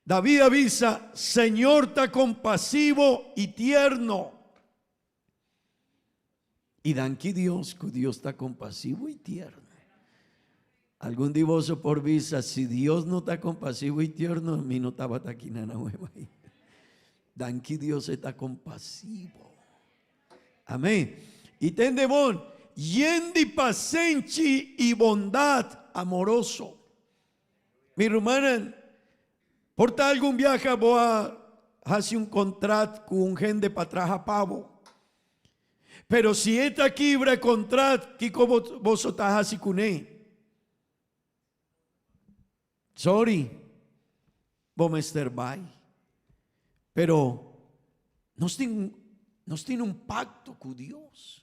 [SPEAKER 8] David a bisa, Señor ta kompasivo i tierno. I danki Dios ku Dios ta kompasivo i tierno. Algun di boso por bisa, si Dios no ta kompasivo i tierno, mi no tabata aki na Nueva ainda. Danki Dios e ta kompasivo. Amén. I tende bon, yen di pasenchi i bondat amoroso. Mi rumannan, por ta algun biaha bo a hasi un kontrat ku un hende pa traha pa bo. Pero si e ta kibra e kontrat, kiko boso ta hasi kuné? Sorry, bo mester bai. Pero nos tin, nos tin un pakto ku Dios.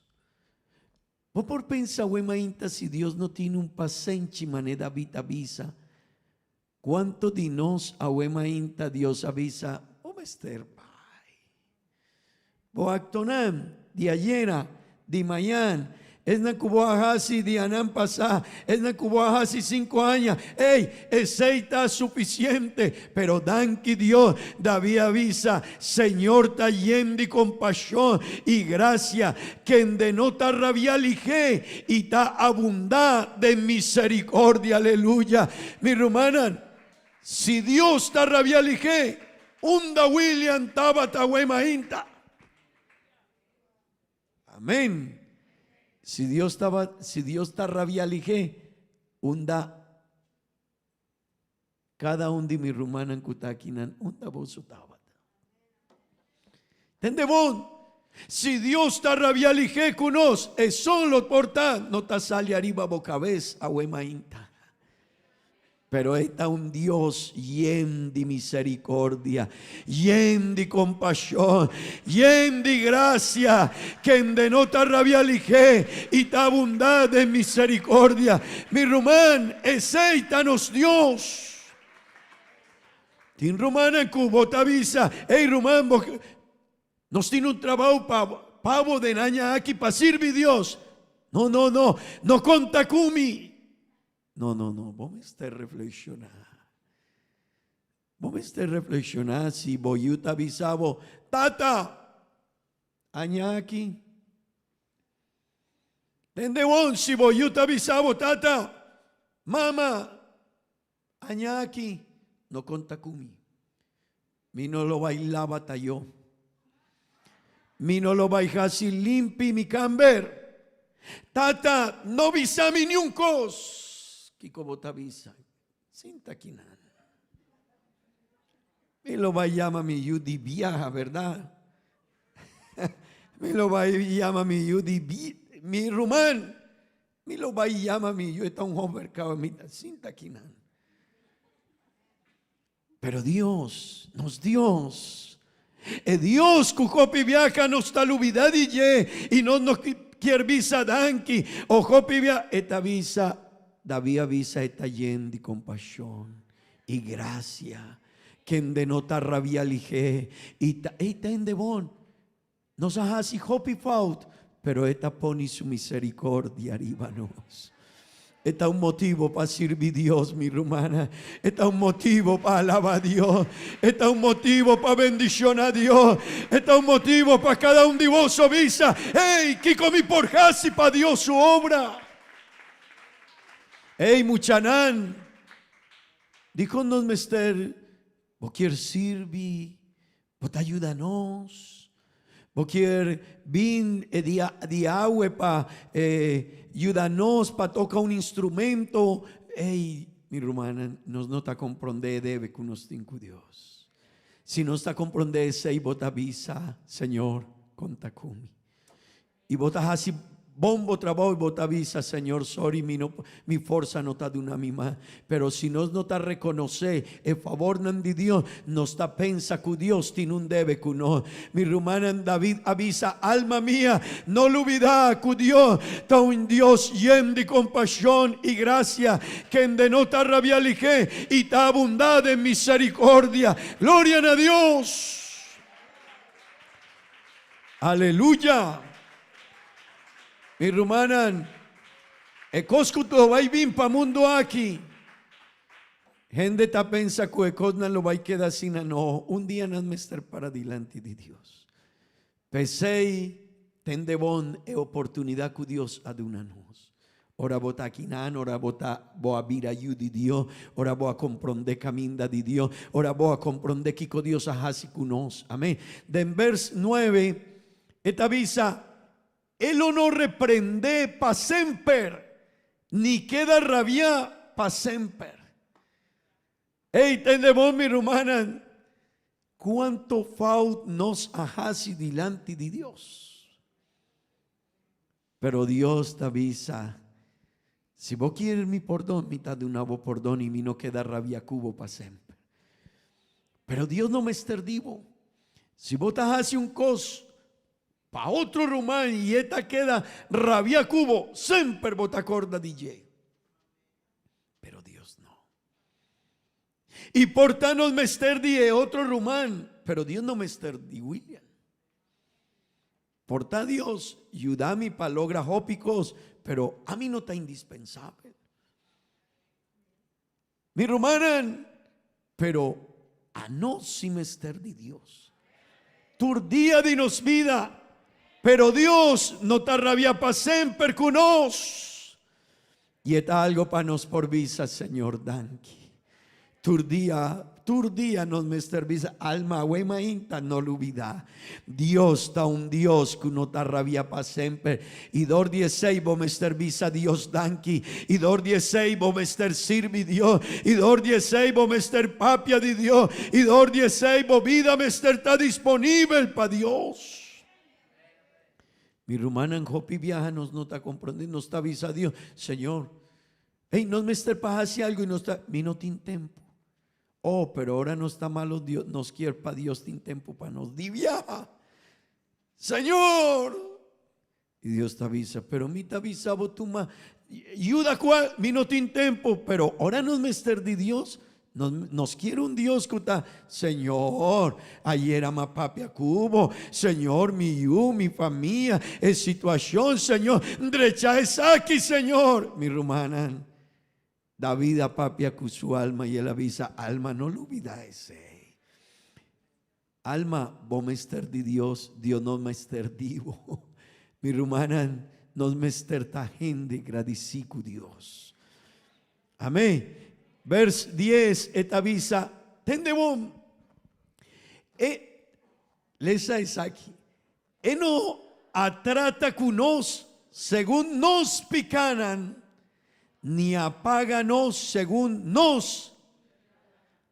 [SPEAKER 8] Bo por pensa awe mainta si Dios no tin un pasenchi manera David a bisa? Cuanto di nos awe mainta Dios a bisa, Bo mester bai. Bo actonan di ayera, di mañan, esnan cu bo a haci dianan pasá, esnan cu bo a haci cinco aña, ey, esey ta suficiente. Pero danki Dios, David a bisa, Señor ta yen di compasion y gracia, Kende no ta rabia lihé i ta abundá den misericordia. Aleluya. Mi rumannan, si Dios ta rabia lihé, unda William tabata awe mainta? Amén. Si Dios taba, si Dios ta rabia lihé, unda Kada un di mi rumannan ku ta akinan, unda boso tabata? Tende bon, si Dios ta rabia lihé ku nos, e solo por ta no ta sali ariba bo kabes awe mainta. Pero e ta un Dios yen di misericordia, yen di kompashon, yen di grasia, kende no ta rabia lihé i ta abundá den misericordia. Mi ruman, esei ta nos Dios. Tin rumannan ku bo ta bisa, Ey ruman, bo nos tin un trabou pa pa bo den aña aki pa sirbi Dios. No, no, no, no konta ku mi. No, no, no, bo mester reflekshoná. Bo mester reflekshoná si bo yu ta bisa bo, Tata, aña aki. Tende bon, si bo yu ta bisa bo, Tata, Mama, aña aki, no konta ku mi. Mi no lo bai laba tayó. Mi no lo bai hasi limpi mi kamber. Tata, no bisa mi niun kos. Kiko bo ta bisa? Sinta kinan. Mi lo bai yama mi yu di biaha, berdad? Mi lo bai yama mi yu di mi ruman. Mi lo bai yama mi yu, e ta un homber kaba mi ta sinta kinan. Pero Dios, nos Dios, e Dios ku hopi biaha nos ta lubida di dje i nos no kier bisa danki o hopi biaha e ta bisa, David a bisa e ta yen di kompashon i grasia, kende no ta rabia lihé i ta, ey tende bon, nos a hasi hopi fout, pero e ta pone su misericordia riba nos. E ta un motibo pa sirbi Dios, mi rumana. E ta un motibo pa alaba Dios. E ta un motibo pa bendiciona Dios. E ta un motibo pa cada un di boso bisa, Hey, kico mi por haci pa Dios su obra? Ey muchanan, dikon nos mester bo kier sirbi, bo ta yuda nos, bo kier bin e dia di awe pa yuda nos pa toka un instrumento. Ey, mi rumannan, nos no ta komprondé e debe ku nos tin ku Dios. Si nos ta komprondé esei, bo ta bisa, Señor, konta ku mi. I bo ta hasi bon bo trabou i bo ta bisa, Señor, sorry, mi no, mi forsa no ta duna mi mas. Pero si nos no ta rekonosé e favornan di Dios, nos ta pensa ku Dios tin un debe ku nos. Mi rumannan, David a bisa, Alma mia, no lubidá ku Dios ta un Dios yen di kompashon i grasia, kende no ta rabia lihé i ta abundá den miserikordia. Gloria na Dios! Aleluya! Mi rumannan, e kos ku lo bai bin pa mundu aki, hende ta pensa ku e kosnan lo bai keda asina. No, un dia nan mester para dilanti di Dios. P'esei, tende bon e oportunidat ku Dios a duna nos. Ora bo ta akinan, ora bo ta, bo a bira yu di Dios, ora bo a komprondé kaminda di Dios, ora bo a komprondé kiko Dios a hasi ku nos. Amén. Den bers nuebe e ta bisa, E lo no reprendé pa semper, ni keda rabiá pa semper. Ey, tende bon, mi rumannan, kuantu fout nos a hasi dilanti di Dios. Pero Dios ta bisa, Si bo kier mi pordon, mi ta duna bo pordon i mi no keda rabia ku bo pa semper. Pero Dios no mester di bo. Si bo ta hasi un kos pa otro ruman i e ta keda rabia ku bo, semper bo ta korda di dje. Pero Dios no. I por ta nos mester di e otro ruman, pero Dios no mester di William. Por ta Dios yuda mi pa logra hopi kos, pero ami no ta indispensabel. Mi rumannan, pero anos si mester di Dios. Tur dia di nos bida, pero Dios no ta rabia pa semper ku nos. I e ta algo pa nos por bisa, Señor, danki. Tur dia, tur dia nos mester bisa, alma awe mainta no lubida. Dios ta un Dios ku no ta rabia pa semper. I dor di esei bo mester bisa Dios danki. I dor di esei bo mester sirbi Dios. I dor di esei bo mester papia di Dios. I dor di esei bo bida mester ta disponibel pa Dios. Mi rumannan hopi biaha nos no ta comprende, nos ta bisa Dios, Señor, hey, nos mester pa haci algo y nos ta, mi no tin tempo. Oh, pero ora nos ta malo, Dios, nos kier pa Dios tin tempo pa nos di biaha. Señor! Y Dios ta bisa, pero mi ta bisa bo tuma, yuda cual, mi no tin tempo, pero ora nos mester di Dios, Nos, nos kier un Dios ku ta, Señor, ayera m'a papia ku bo, Señor, mi yu, mi famia, e situashon, Señor, drecha esaki, Señor. Mi rumannan, David a papia ku su alma i el a bisa, Alma, no lubida esei. Alma, bo mester di Dios, Dios no mester di bo. Mi rumannan, nos mester ta hende gradisí ku Dios. Amén. Vers dies e ta bisa, Tende bon. E, lesa esaki, e no a trata ku nos segun nos pikanan, ni a paga nos segun nos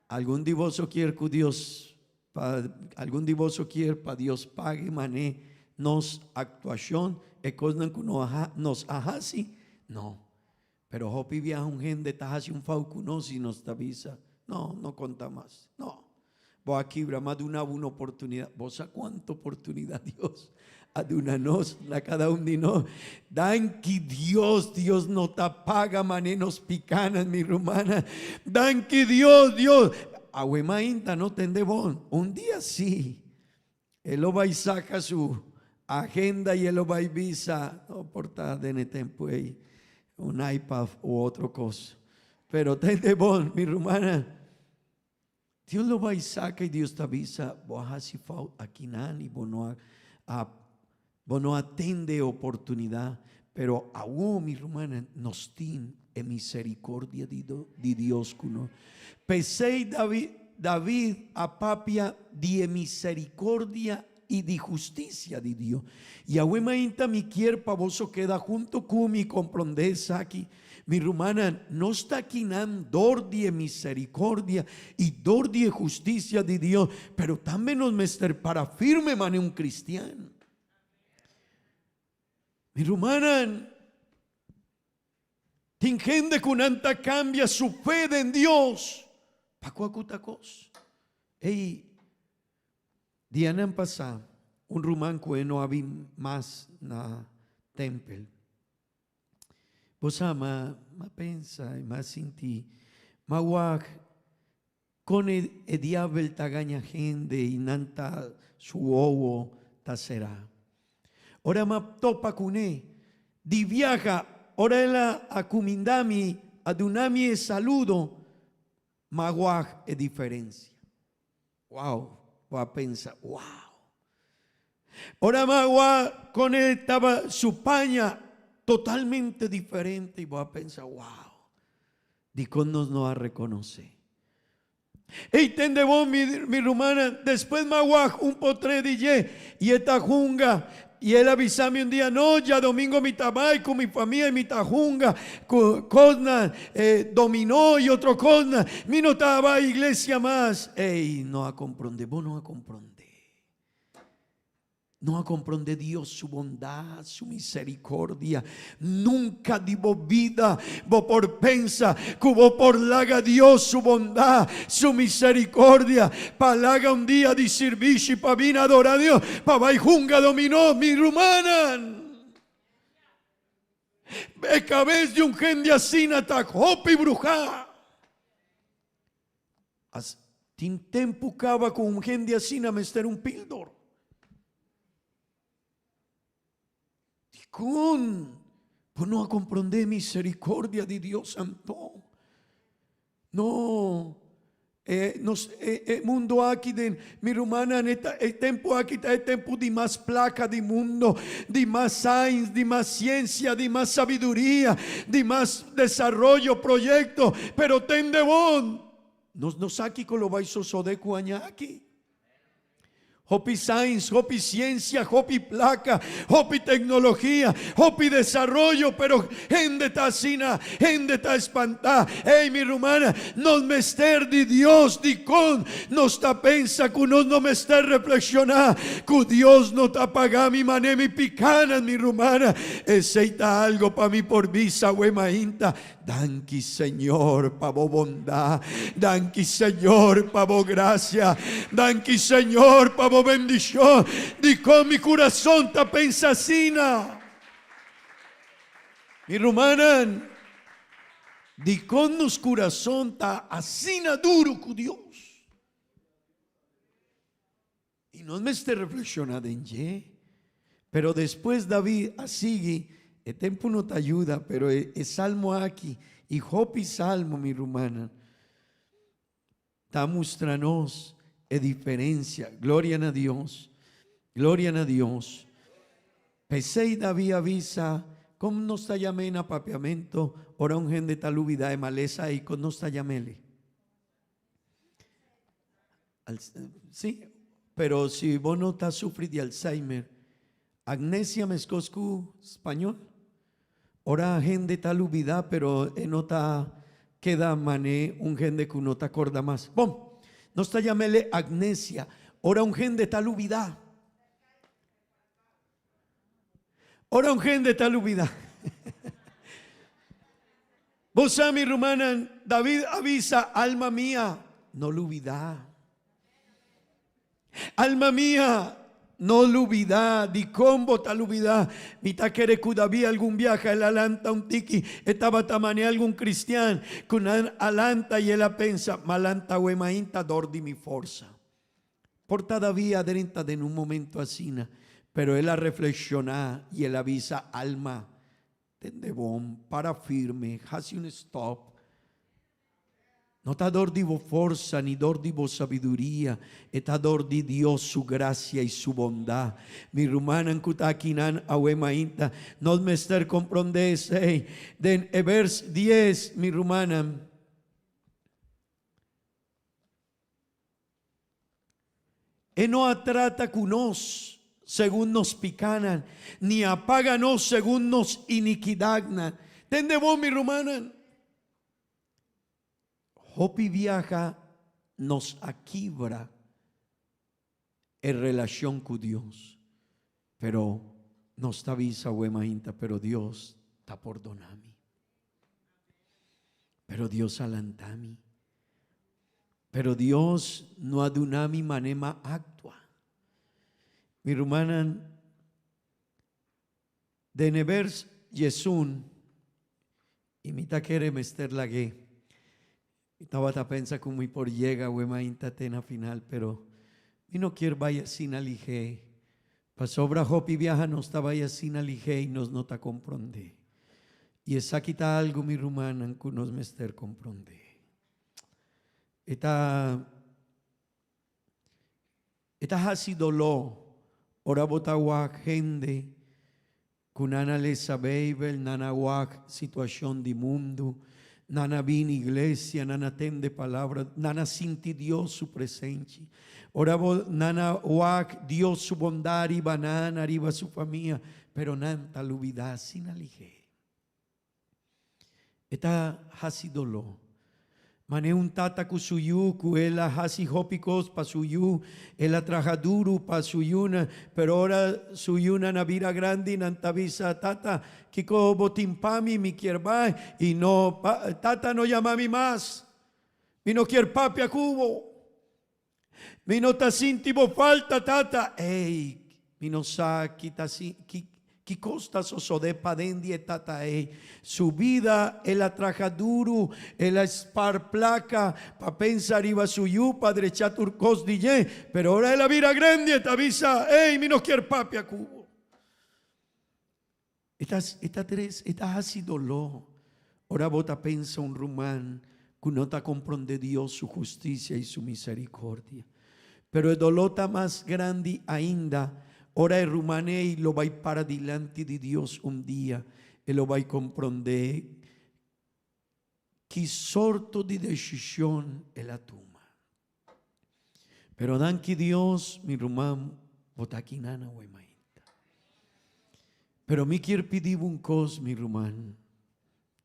[SPEAKER 8] Algun di boso kier ku Dios pa algun di boso kier pa Dios pague mané nos aktuashon, e kosnan ku no a nos a hasi? No. Pero hopi biaha un hende ta hasi un fau ku nos i nos ta bisa, No, no konta mas. No. Bo a kibra, m'a duna bo un oportunidat. Bo sa kuantu oportunidat Dios a duna nos, na kada un di nos. Danki Dios, Dios no ta paga mané nos pikanan, mi rumannan. Danki Dios, Dios. Awe mainta no tende bon. Un dia sí, e lo bai saka su agenda i e lo bai bisa, no por ta den e tempu ei un iPad u otro kos. Pero tende bon, mi rumannan. Dios lo bai saka i Dios ta bisa, Bo a hasi fout akinan i bo no a. Bo no a tende e oportunidad, pero awo mi rumannan nos tin e misericordia di di Dios cu nos. P'esey David David a papia di e misericordia y di husticia di Dios. Y awe mainta mi kier pa boso keda hunto cu mi y comprende esaki. Mi rumannan, nos ta akinan dor di e misericordia y dor di e husticia di Dios, pero tambe nos mester para firme mane un cristian. Mi rumannan, tin hende cu nan ta cambia su fe den Dios pa cua cu ta cos. Ey, dianan pasa, un ruman cu e no a bin mas na tempel. Bo sa, m'a pensa i m'a sinti, m'a wak kon e diabel ta gaña hende i nan ta su wowo ta será. Ora m'a topa kuné di biaha, ora el a kuminda mi, a duna mi e saludo, m'a wak e diferensia. Wow, bo a pensa, wow. Ora magua con el taba su paña totalmente diferente y bo a pensa, wow. Dicon nos no a reconoce. Ey tende bo mi, mi rumana, despues magua un potre di dje y e ta hunga Y el a bisa mi un dia, No, djadomingo mi ta bai cu mi famia y mi ta hunga cu cosnan, dominó y otro cosnan. Mi no ta bai iglesia mas. Ey, no a comprende, bo no a comprende. No a comprende Dios su bondad, su misericordia. Nunca di bo bida bo por pensa cu bo por laga Dios su bondad, su misericordia, pa laga un dia di sirbishi pa bin adora Dios, pa bai hunga dominó, mi rumannan. E cabes di un hende asina ta hopi bruhá. As tin tempu caba cu un hende asina mester un pildor. Dikon bo no a komprondé miserikordia di Dios anto? No, e nos e e mundo aki den mi rumannan e ta e tempu aki ta e tempu di mas plaka di mundo, di mas science, di mas siensia, di mas sabiduria, di mas desaroyo, proyekto, pero tende bon, nos no sa kiko lo bai sosodé ku aña aki. Hopi science, hopi ciencia, hopi placa, hopi tecnologia, hopi desaroyo, pero hende ta asina, hende ta espantá. Ey, mi rumana, nos mester di Dios. Dikon nos ta pensa ku nos no mester reflekshoná ku Dios no ta paga mi manera mi pikanan, mi rumana? Esei ta algo pa mi por bisa awe mainta. Danki Señor pa bo bondad, danki Señor pa bo gracia, danki Señor pa bo bendicion. Dicon mi curason ta pensa asina? Mi rumannan, dicon nos curason ta asina duro cu Dios? I nos mester reflekshoná den dje. Pero despues David a sigui, e tempu no ta yuda, pero e salmo aki i hopi salmo, mi rumannan, ta mustra nos e diferensia. Gloria na Dios! Gloria na Dios! P'esei David a bisa, Kon nos ta yam'é na papiamentu ora un hende ta lubidá e malesa ei? Kon nos ta yam'el? Sí, pero si bo no ta sufri di Alzheimer, amnesia meskos ku spañol. Ora hende ta lubidá pero e no ta keda man'é un hende ku no ta korda mas. Bon, nos ta yam'el amnesia, ora un hende ta lubidá. Ora un hende ta lubidá. Bo sa, mi rumannan, David a bisa, Alma mia, no lubidá. Alma mia, no lubidá. Dikon bo ta lubidá? Mi ta kere ku David algun biaha el a lanta un tiki. E tabata manera algun kristian ku nan a lanta i el a pensa, M'a lanta awe mainta dor di mi forsa. Por ta David a drenta den un momento asina, pero el a reflekshoná i el a bisa, Alma, tende bon, para firme, hasi un stòp. No ta dor di bo forsa ni dor di bo sabiduria, e ta dor di Dios su gracia y su bondad. Mi rumannan cu ta akinan awe mainta, nos mester comprende esey. Den e vers dies, mi rumannan. E no a trata cu nos segun nos picanan, ni a paga nos segun nos iniquidadnan. Tende bon, mi rumannan. Hopi biaha nos a kibra e relacion cu Dios, pero nos ta bisa awe mainta, pero Dios ta pordona mi. Pero Dios a lanta mi. Pero Dios no a duna mi manema actua. Mi rumannan, den e vers diesun, y mi ta kere mester lag'é. Mi tabata pensa cu mi por yega awe mainta te na final, pero mi no kier bai asina lihé. Pasobra hopi biaha nos ta bai asina lihé y nos no ta comprondé. Y esaki ta algo, mi rumannan, cu nos mester comprondé. E ta e ta haci doló ora bo ta wak hende cu nan a lesa Bijbel, nan a wak situacion di mundu, nan a bini iglesia, nan a tende palabra, nan a sinti Dios su presenci. Ora bo nan a wak Dios su bondad riba nan, ariba su famia, pero nan ta lubida asina lihé. E ta hasi doló. Manera un tata ku su yu, ku el a hasi hopi kos pa su yu, el a traha duru pa su yunan, pero ora su yunan a bira grandi, nan ta bisa, Tata, kiko bo tin pa mi? Mi kier bai. I no, Tata no yama mi mas. Mi no kier papia ku bo. Mi no ta sinti bo falta, tata. Ey, mi no sa ki ta si, ki, ki kos ta sosodé paden di e tata ey. Su bida el a traha duru, el a spar plaka pa pensa riba su yu, pa drecha tur kos di dje. Pero ora el a bira grandi e ta bisa, Ey, mi no kier papia ku bo. E ta, e ta tres, e ta hasi doló ora bo ta pensa un ruman ku no ta komprondé Dios su hustisia i su miserikordia. Pero e doló ta mas grandi ainda ora e ruman ei lo bai para dilanti di Dios un dia, e lo bai komprondé ki sorto di desishon el a tuma. Pero danki Dios, mi ruman, bo ta aki nan awe mainta. Pero mi kier pidi bo un kos, mi ruman,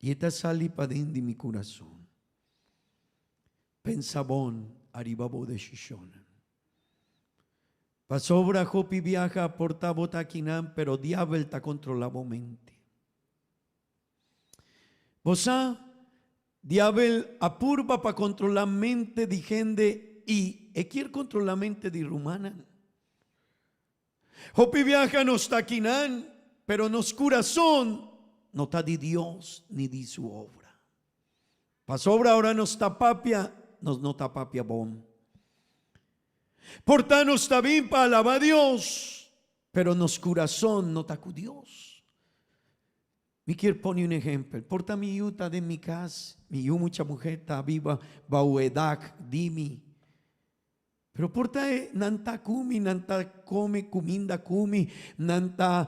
[SPEAKER 8] i e ta sali paden di mi kurason. Pensa bon ariba bo desishonnan. Pasobra hopi biaha por ta bo ta aki nan, pero diabel ta kontrola bo mente. Bo sa, Diabel a purba pa kontrolá mente di hende i e kier kontrolá mente di rumannan. Hopi biaha nos ta akinan, pero nos kurason no ta di Dios ni di su obra. Pasobra ora nos ta papia, nos no ta papia bon. Por ta nos ta bin pa alabá Dios, pero nos kurason no ta ku Dios. Mi kier pone un ehempel. Por ta mi yu ta den mi kas, mi yu mucha muher ta biba bou e dak di mi. Pero por ta e nan ta ku mi, nan ta kome kuminda ku mi, nan ta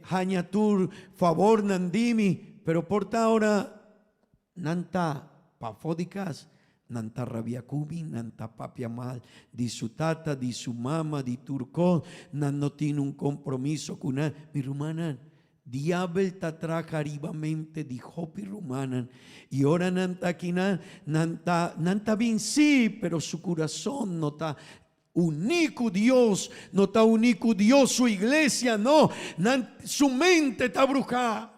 [SPEAKER 8] haña tur favornan di mi, pero por ta ora nan ta pafó di kas, nan ta rabia ku mi, nan ta papia mal di su tata, di su mama, di tur kos, nan no tin un kompromiso ku nan. Mi rumannan, Diabel ta traha riba mente di hopi rumannan, i ora nan ta akinan, nan ta, nan ta bin sí, pero su kurason no ta uní ku Dios, no ta uní ku Dios su iglesia, no, nan, su mente ta bruhá.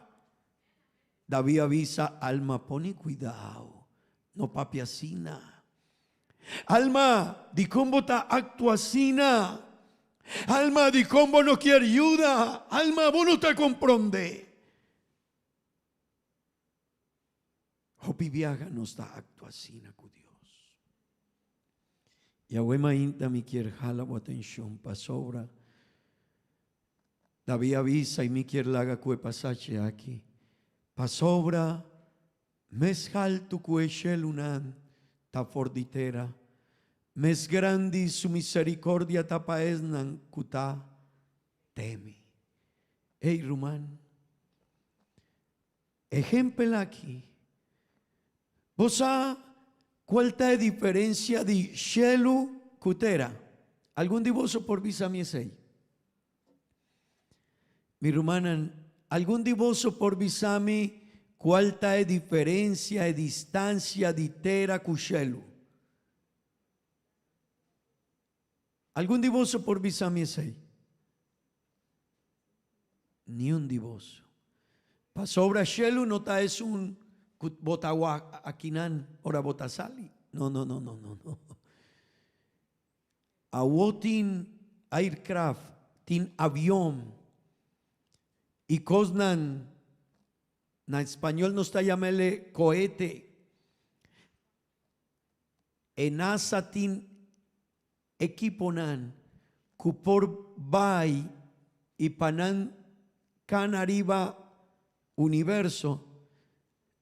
[SPEAKER 8] David a bisa, Alma, pone kuidao, no papia asina. Alma, dikon bo ta aktua asina? Alma, dikon bo no kier yuda? Alma, bo no ta komprondé. Hopi biaha nos ta aktua asina ku Dios. Yahweh mainta mi kier hala bo atenshon pasobra David a bisa i mi kier laga ku e pasashi aki, pasobra Mes haltu ku e shelunan. ta for di tera, mes grandi su misericordia ta pa esnan cu ta teme. Ey ruman, ehempel aki, bo sa cual ta e diferencia di shelu cu tera? Algun di boso por bisa mi esey? Mi rumannan, algun di boso por bisa mi cual ta e diferencia, e distancia di tera cu shelu? Algun di boso por bisa mi esey? Niun di boso. Pasobra shelu no ta esun cu bo ta wak akinan ora bo ta sali. No, no, no, no, no, no. Awo tin aircraft, tin avion y cosnan, na español nos ta yamele cohete. E NASA tin equiponan cu por bay y pa nan cana riba universo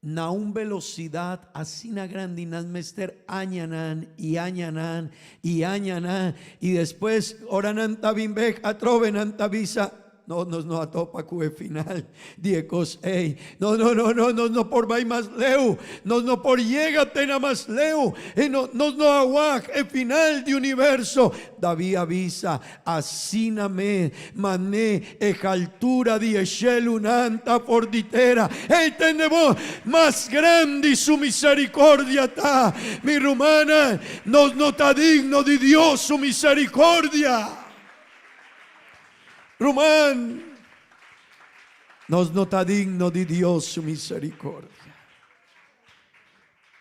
[SPEAKER 8] Na un velocidad asina grandi nan mester añanan y añanan y añanan y despues ora nan ta bin bek atrobe nan ta bisa, No, nos no a topa cu e final di e cos ey. No, no, no, no, nos no por bay mas leu. Nos no por yega te na mas leu. E no, nos no a wak e final di universo. David a bisa, Asina me mané e haltura di e shelunan ta for di tera. Ey tende bo, mas grandi su misericordia ta. Mi rumannan, nos no ta digno di Dios su misericordia. Ruman, nos no ta digno di Dios su misericordia.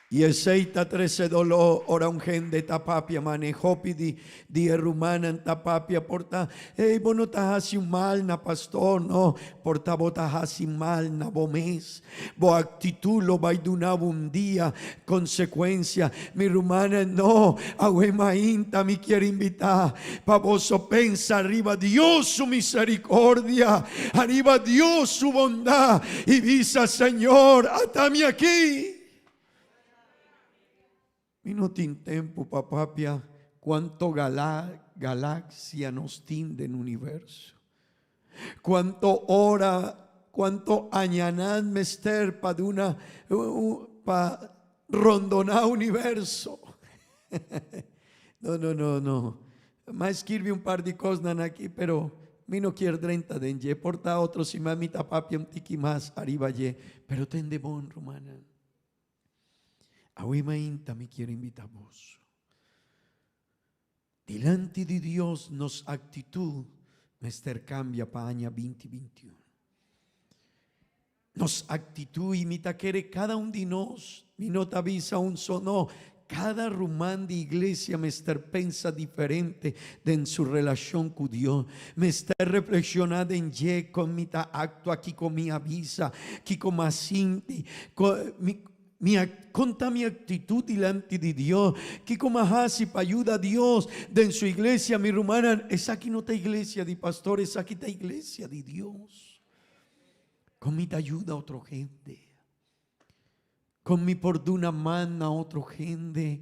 [SPEAKER 8] I esei ta trese doló ora un hende ta papia mane hopi di di e rumannan ta papia por ta, Ey, bo no ta hasi un mal na pastor, no, por ta bo ta hasi mal na bo mes. Bo actitud lo bai duna bo un dia consecuencia. Mi rumannan, no, awe mainta mi kier invita pa boso pensa riba Dios su misericordia, ariba Dios su bondad i bisa, Señor, ata mi aki. Mi no tin tempu pa papia cuanto galaxia nos tin den universo, cuanto ora, cuanto añanan mester pa duna, pa rondona universo. No, no, no, no. M'a skirbi un par di cosnan aki, pero mi no kier drenta den dje. Por ta otro siman mi ta papia un tiki mas ariba dje. Pero tende bon, rumannan. Awe mainta mi kier invita boso. Dilanti di Dios nos actitud mester cambia pa aña binti bintiun. Nos actitud y mi ta kere cada un di nos, mi no ta bisa un so no, cada ruman di iglesia mester pensa diferente den su relacion cu Dios. Mester reflexiona den dje con mi ta actua, kico mi a bisa, kico mi a sinti, con mi mi con ta mi actitud dilanti di Dios, kico mi a haci pa yuda Dios den su iglesia. Mi rumannan, esaki no ta iglesia di pastor, esaki ta iglesia di Dios. Con mi ta yuda otro hende. Con mi por duna man na otro hende.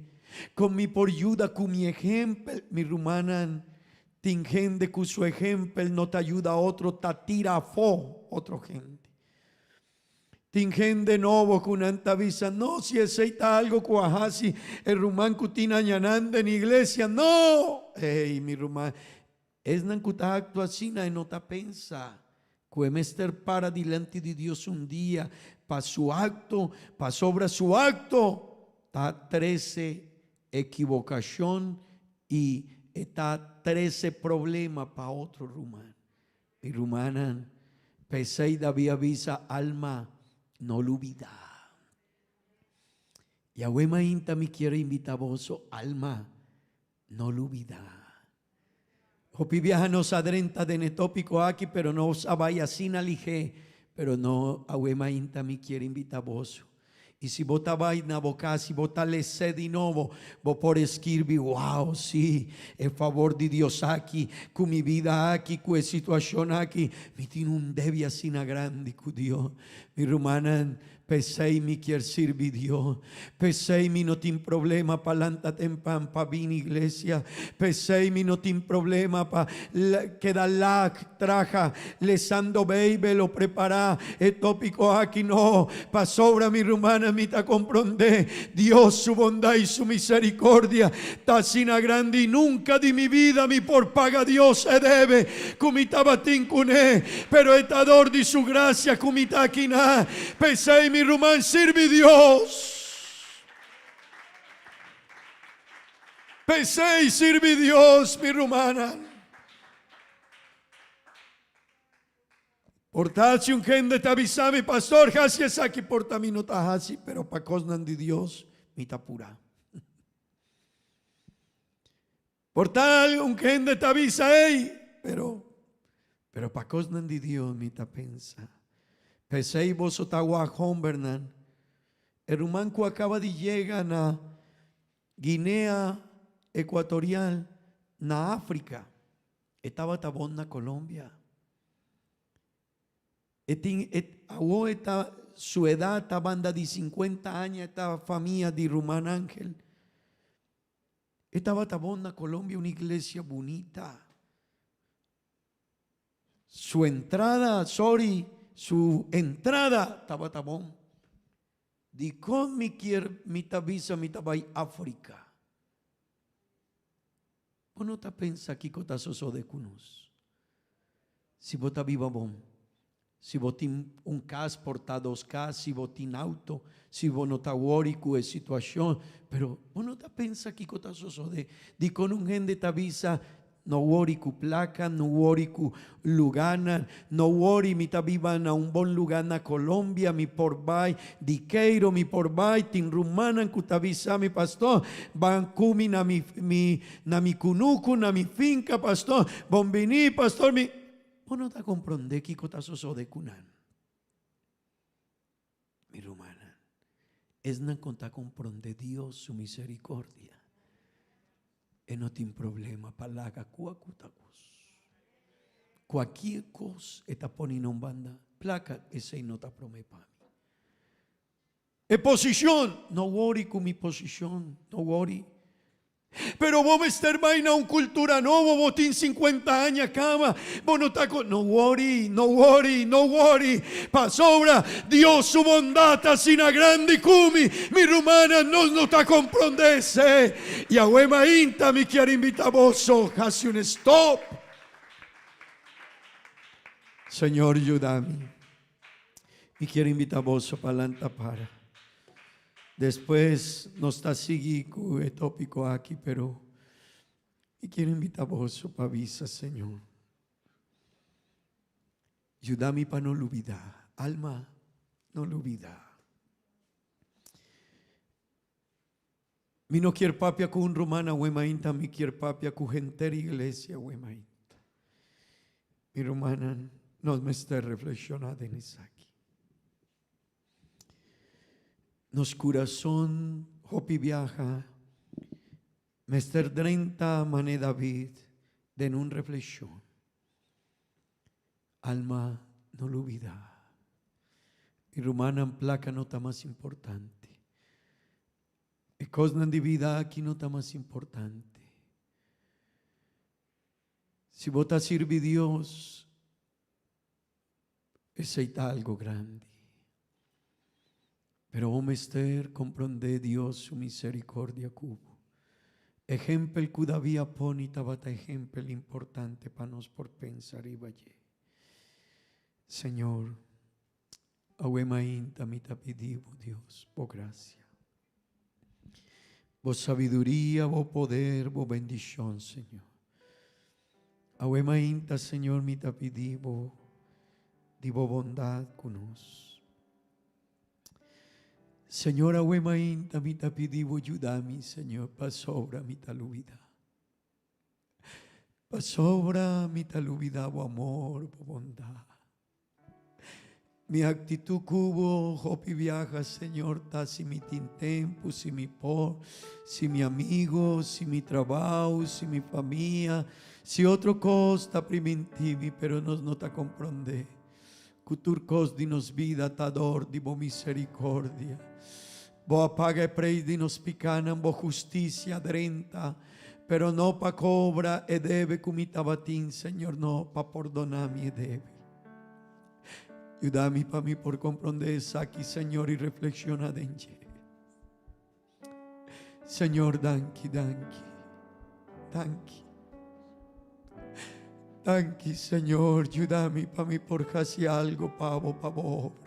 [SPEAKER 8] Con mi por yuda cu mi ehempel. Mi rumannan, tin hende cu su ehempel no ta yuda otro, ta tira afó otro hende. Tin hende nobo cu nan ta bisa, no, si esey ta algo cu a haci e ruman cu tin añanan den iglesia, no! Ey, mi ruman, Esnan ku ta aktua asina e no ta pensa ku e mester para dilanti di Dios un dia pa su akto, pasobra su akto ta trese ekibokashon i e ta trese problema pa otro ruman. Mi rumannan, p'esei David a bisa, Alma, no lubidá. Yahweh mainta mi kier invita boso, alma, No lubida. Hopi biaha nos a drenta den e topico aki pero nos a bay asina lihé, pero no awe mainta mi kier invita boso. Y si bo ta bay na bo cas y bo ta les'é di nobo, bo por eskirbi, Wow, sí, e favor di Dios aki, cu mi bida aki, cu e situacion aki, mi tin un debe asina grandi cu Dios. Mi rumannan. P'esei mi kier sirbi Dios. P'esei mi no tin problema pa lanta tempan pa bini iglesia. P'esei mi no tin problema pa keda lag traha lesando Beibel o prepará e tópiko aki. No, pasobra mi rumannan mi ta komprondé Dios su bondat i su miserikordia ta asina grandi i nunka di mi bida mi por paga Dios e debe ku mi tabatin kuné, pero e ta dor di su grasia ku mi ta akiná. P'esei, mi ruman, sirbi Dios. P'esei, sirbi Dios, mi rumannan. Por ta si un hende ta bisa mi, Pastor, hasi esaki, por ta mi no ta hasi, pero pa kosnan di Dios mi ta purá. Por ta un hende ta bisa, Ey, pero, pero pa kosnan di Dios mi ta pensa. P'esei boso ta wak hombernan. E ruman ku a kaba di yega na Guinea Ecuatorial, na Afrika, e tabata bon na Colombia. E tin e awo e ta su edat ta banda di sinkuenta aña e ta famia di ruman Angel. E tabata bon na Colombia un iglesia bunita. Su entrada, sorry, su entrada tabata bon. Dikon mi kier mi ta bisa mi ta bai Africa? Bo no ta pensa kiko ta sosode ku nos. Si bo ta biba bon, si bo tin un kas por ta dos kas, si bo tin auto, si bo no ta wori ku e situashon, pero bo no ta pensa kiko ta sosode. Dikon un hende ta bisa No wori ku plaka, no wori ku lugánan, no wori mi ta biba na un bon lugá na Colombia, mi por bai di Keiro, mi por bai, tin rumannan ku ta bisa mi, Pastor, ban ku mi na mi mi na mi kunuku, na mi finka, Pastor, bon bini, Pastor, mi. Bo no ta komprondé kiko ta sosodé ku nan. Mi rumannan, esnan ku ta komprondé Dios su miserikordia, e no tin problema pa laga kua ku ta kos. Kualkier kos e ta pone na un banda, plaka esei no ta promé pa mi. E posishon, no wori ku mi posishon, no wori. Pero bo mester bai na un cultura nobo, bo tin 50 aña caba, bo no ta con. No worry, no worry, no worry, pasobra Dios su bondad ta asina grandi cu mi, mi rumannan, nos no ta comprende esey. Y awe mainta mi kier invita boso haci un stop. Señor yuda mi. Mi kier invita boso pa lanta para. Despues nos ta sigui ku e tópiko aki, pero mi kier invita boso pa bisa, Señor, yuda mi pa no lubida. Alma, no lubida. Mi no kier papia ku un ruman awe mainta, mi kier papia ku henter iglesia awe mainta. Mi rumannan, nos mester reflekshoná den esaki. Nos kurason hopi biaha mester drenta manera David den un reflekshon. Alma no lubida. Mi rumannan plaka no ta mas importante. E kosnan di bida aki no ta mas importante. Si bo ta sirbi Dios, esei ta algo grandi. Pero bo mester comprende Dios su misericordia cu bo. Ehempel cu David a poni tabata ehempel importante pa nos por pensa riba dje. Señor, awe mainta mi ta pidi bo, Dios, bo gracia, bo sabiduria, bo poder, bo bendicion, Señor. Awe mainta, Señor, mi ta pidi bo di bo bondad cu nos. Señor, awe mainta mi ta pidi bo yuda mi, Señor, pasobra mi ta lubida. Pasobra mi ta lubida bo amor, bo bondad. Mi actitud cu bo hopi biaha, Señor, ta si mi tin tempo, si mi por, si mi amigo, si mi trabao, si mi famia, si otro cos ta priminti mi, pero nos no ta comprende. Ku tur kos di nos bida ta dor di bo misericordia. Bo a paga e preis di nos pikánan, bo hustisia drenta, pero no pa kobra e debe ku mi tabatin, Señor, no, pa pordoná mi e debe. Yuda mi pa mi por komprondé esaki, Señor, i reflekshoná den dje. Señor, danki, danki, danki. Danki, Señor, yuda mi pa mi por hasi algo pa bo, pa bo obra.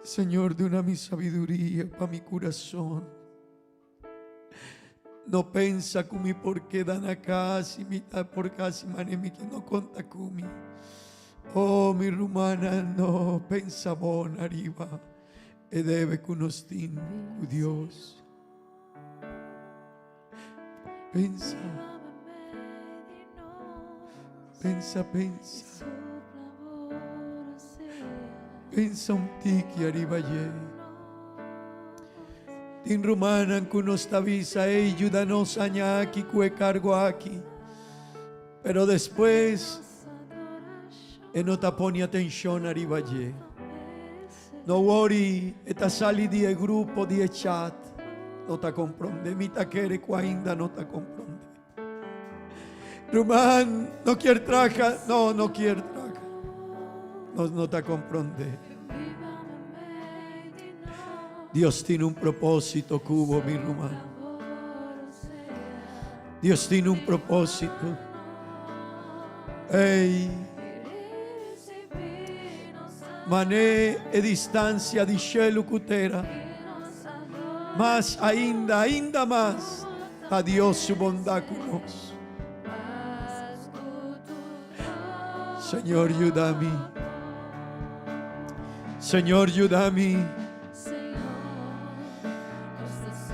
[SPEAKER 8] Señor, duna mi sabiduria pa mi kurason. No pensa ku mi por keda na kas i mi ta por hasi manera mi ke no konta ku mi. Oh, mi rumannan, no pensa bon ariba e debe ku nos tin ku Dios. Pensa, pensa, pensa. Pensa un tiki ariba dje. Tin rumannan ku nos ta bisa, Ey, yuda nos aña aki ku e kargo aki. Pero despues e no ta pone atenshon ariba dje. No worry, e ta sali di e grupo di e chat. No ta kompronde. Mi ta kere ku ainda no ta kompronde. Ruman, no kier traha. No, no kier traha. Nos no ta comprende. Dios tin un propósito cu bo, mi ruman. Dios tin un propósito. Ey. Mané e distancia di shelu cu tera. Mas ainda, ainda mas, ta Dios su bondad cu nos. Señor, yuda mi. Señor, yuda mi.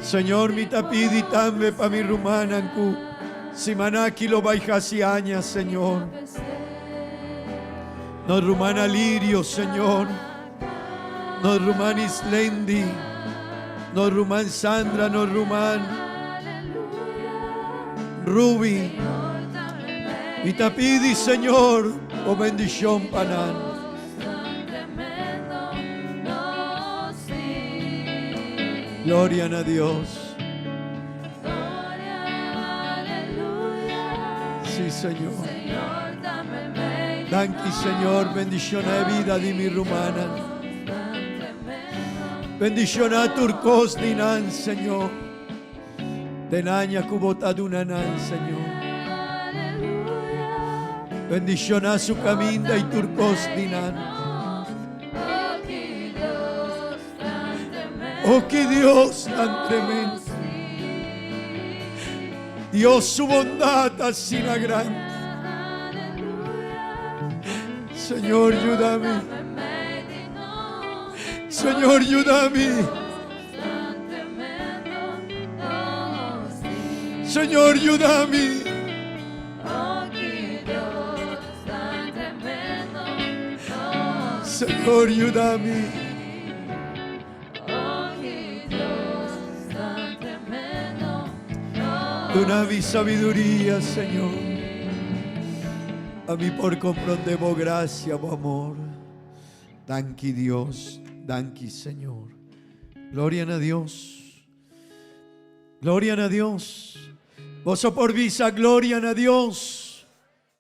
[SPEAKER 8] Señor, mi ta pidi tambe pa mi rumannan cu siman aki lo bay haci aña, Señor. Nos ruman Alirio, Señor. Nos ruman Islendi. Nos ruman Sandra, nos ruman Ruby. Mi ta pidi, Señor, bo bendicion pa nan. Gloria na Dios. Sí, Señor. Danki, Señor. Bendiciona e vida di mi rumannan. Bendiciona tur cos di nan, Señor. Den aña cu bo ta duna nan, Señor. Bendiciona su caminda y tur cos di nan. Oh, ki Dios tan tremendo! Dios su bondad asina grande. Señor, yúdame. Señor, yúdame. Señor, yúdame. Señor, yúdame. Duna mi sabiduria, Señor. A mi por comprende bo gracia, bo amor. Danki Dios, danki Señor. Gloria na Dios. Gloria na Dios. Boso por bisa gloria na Dios.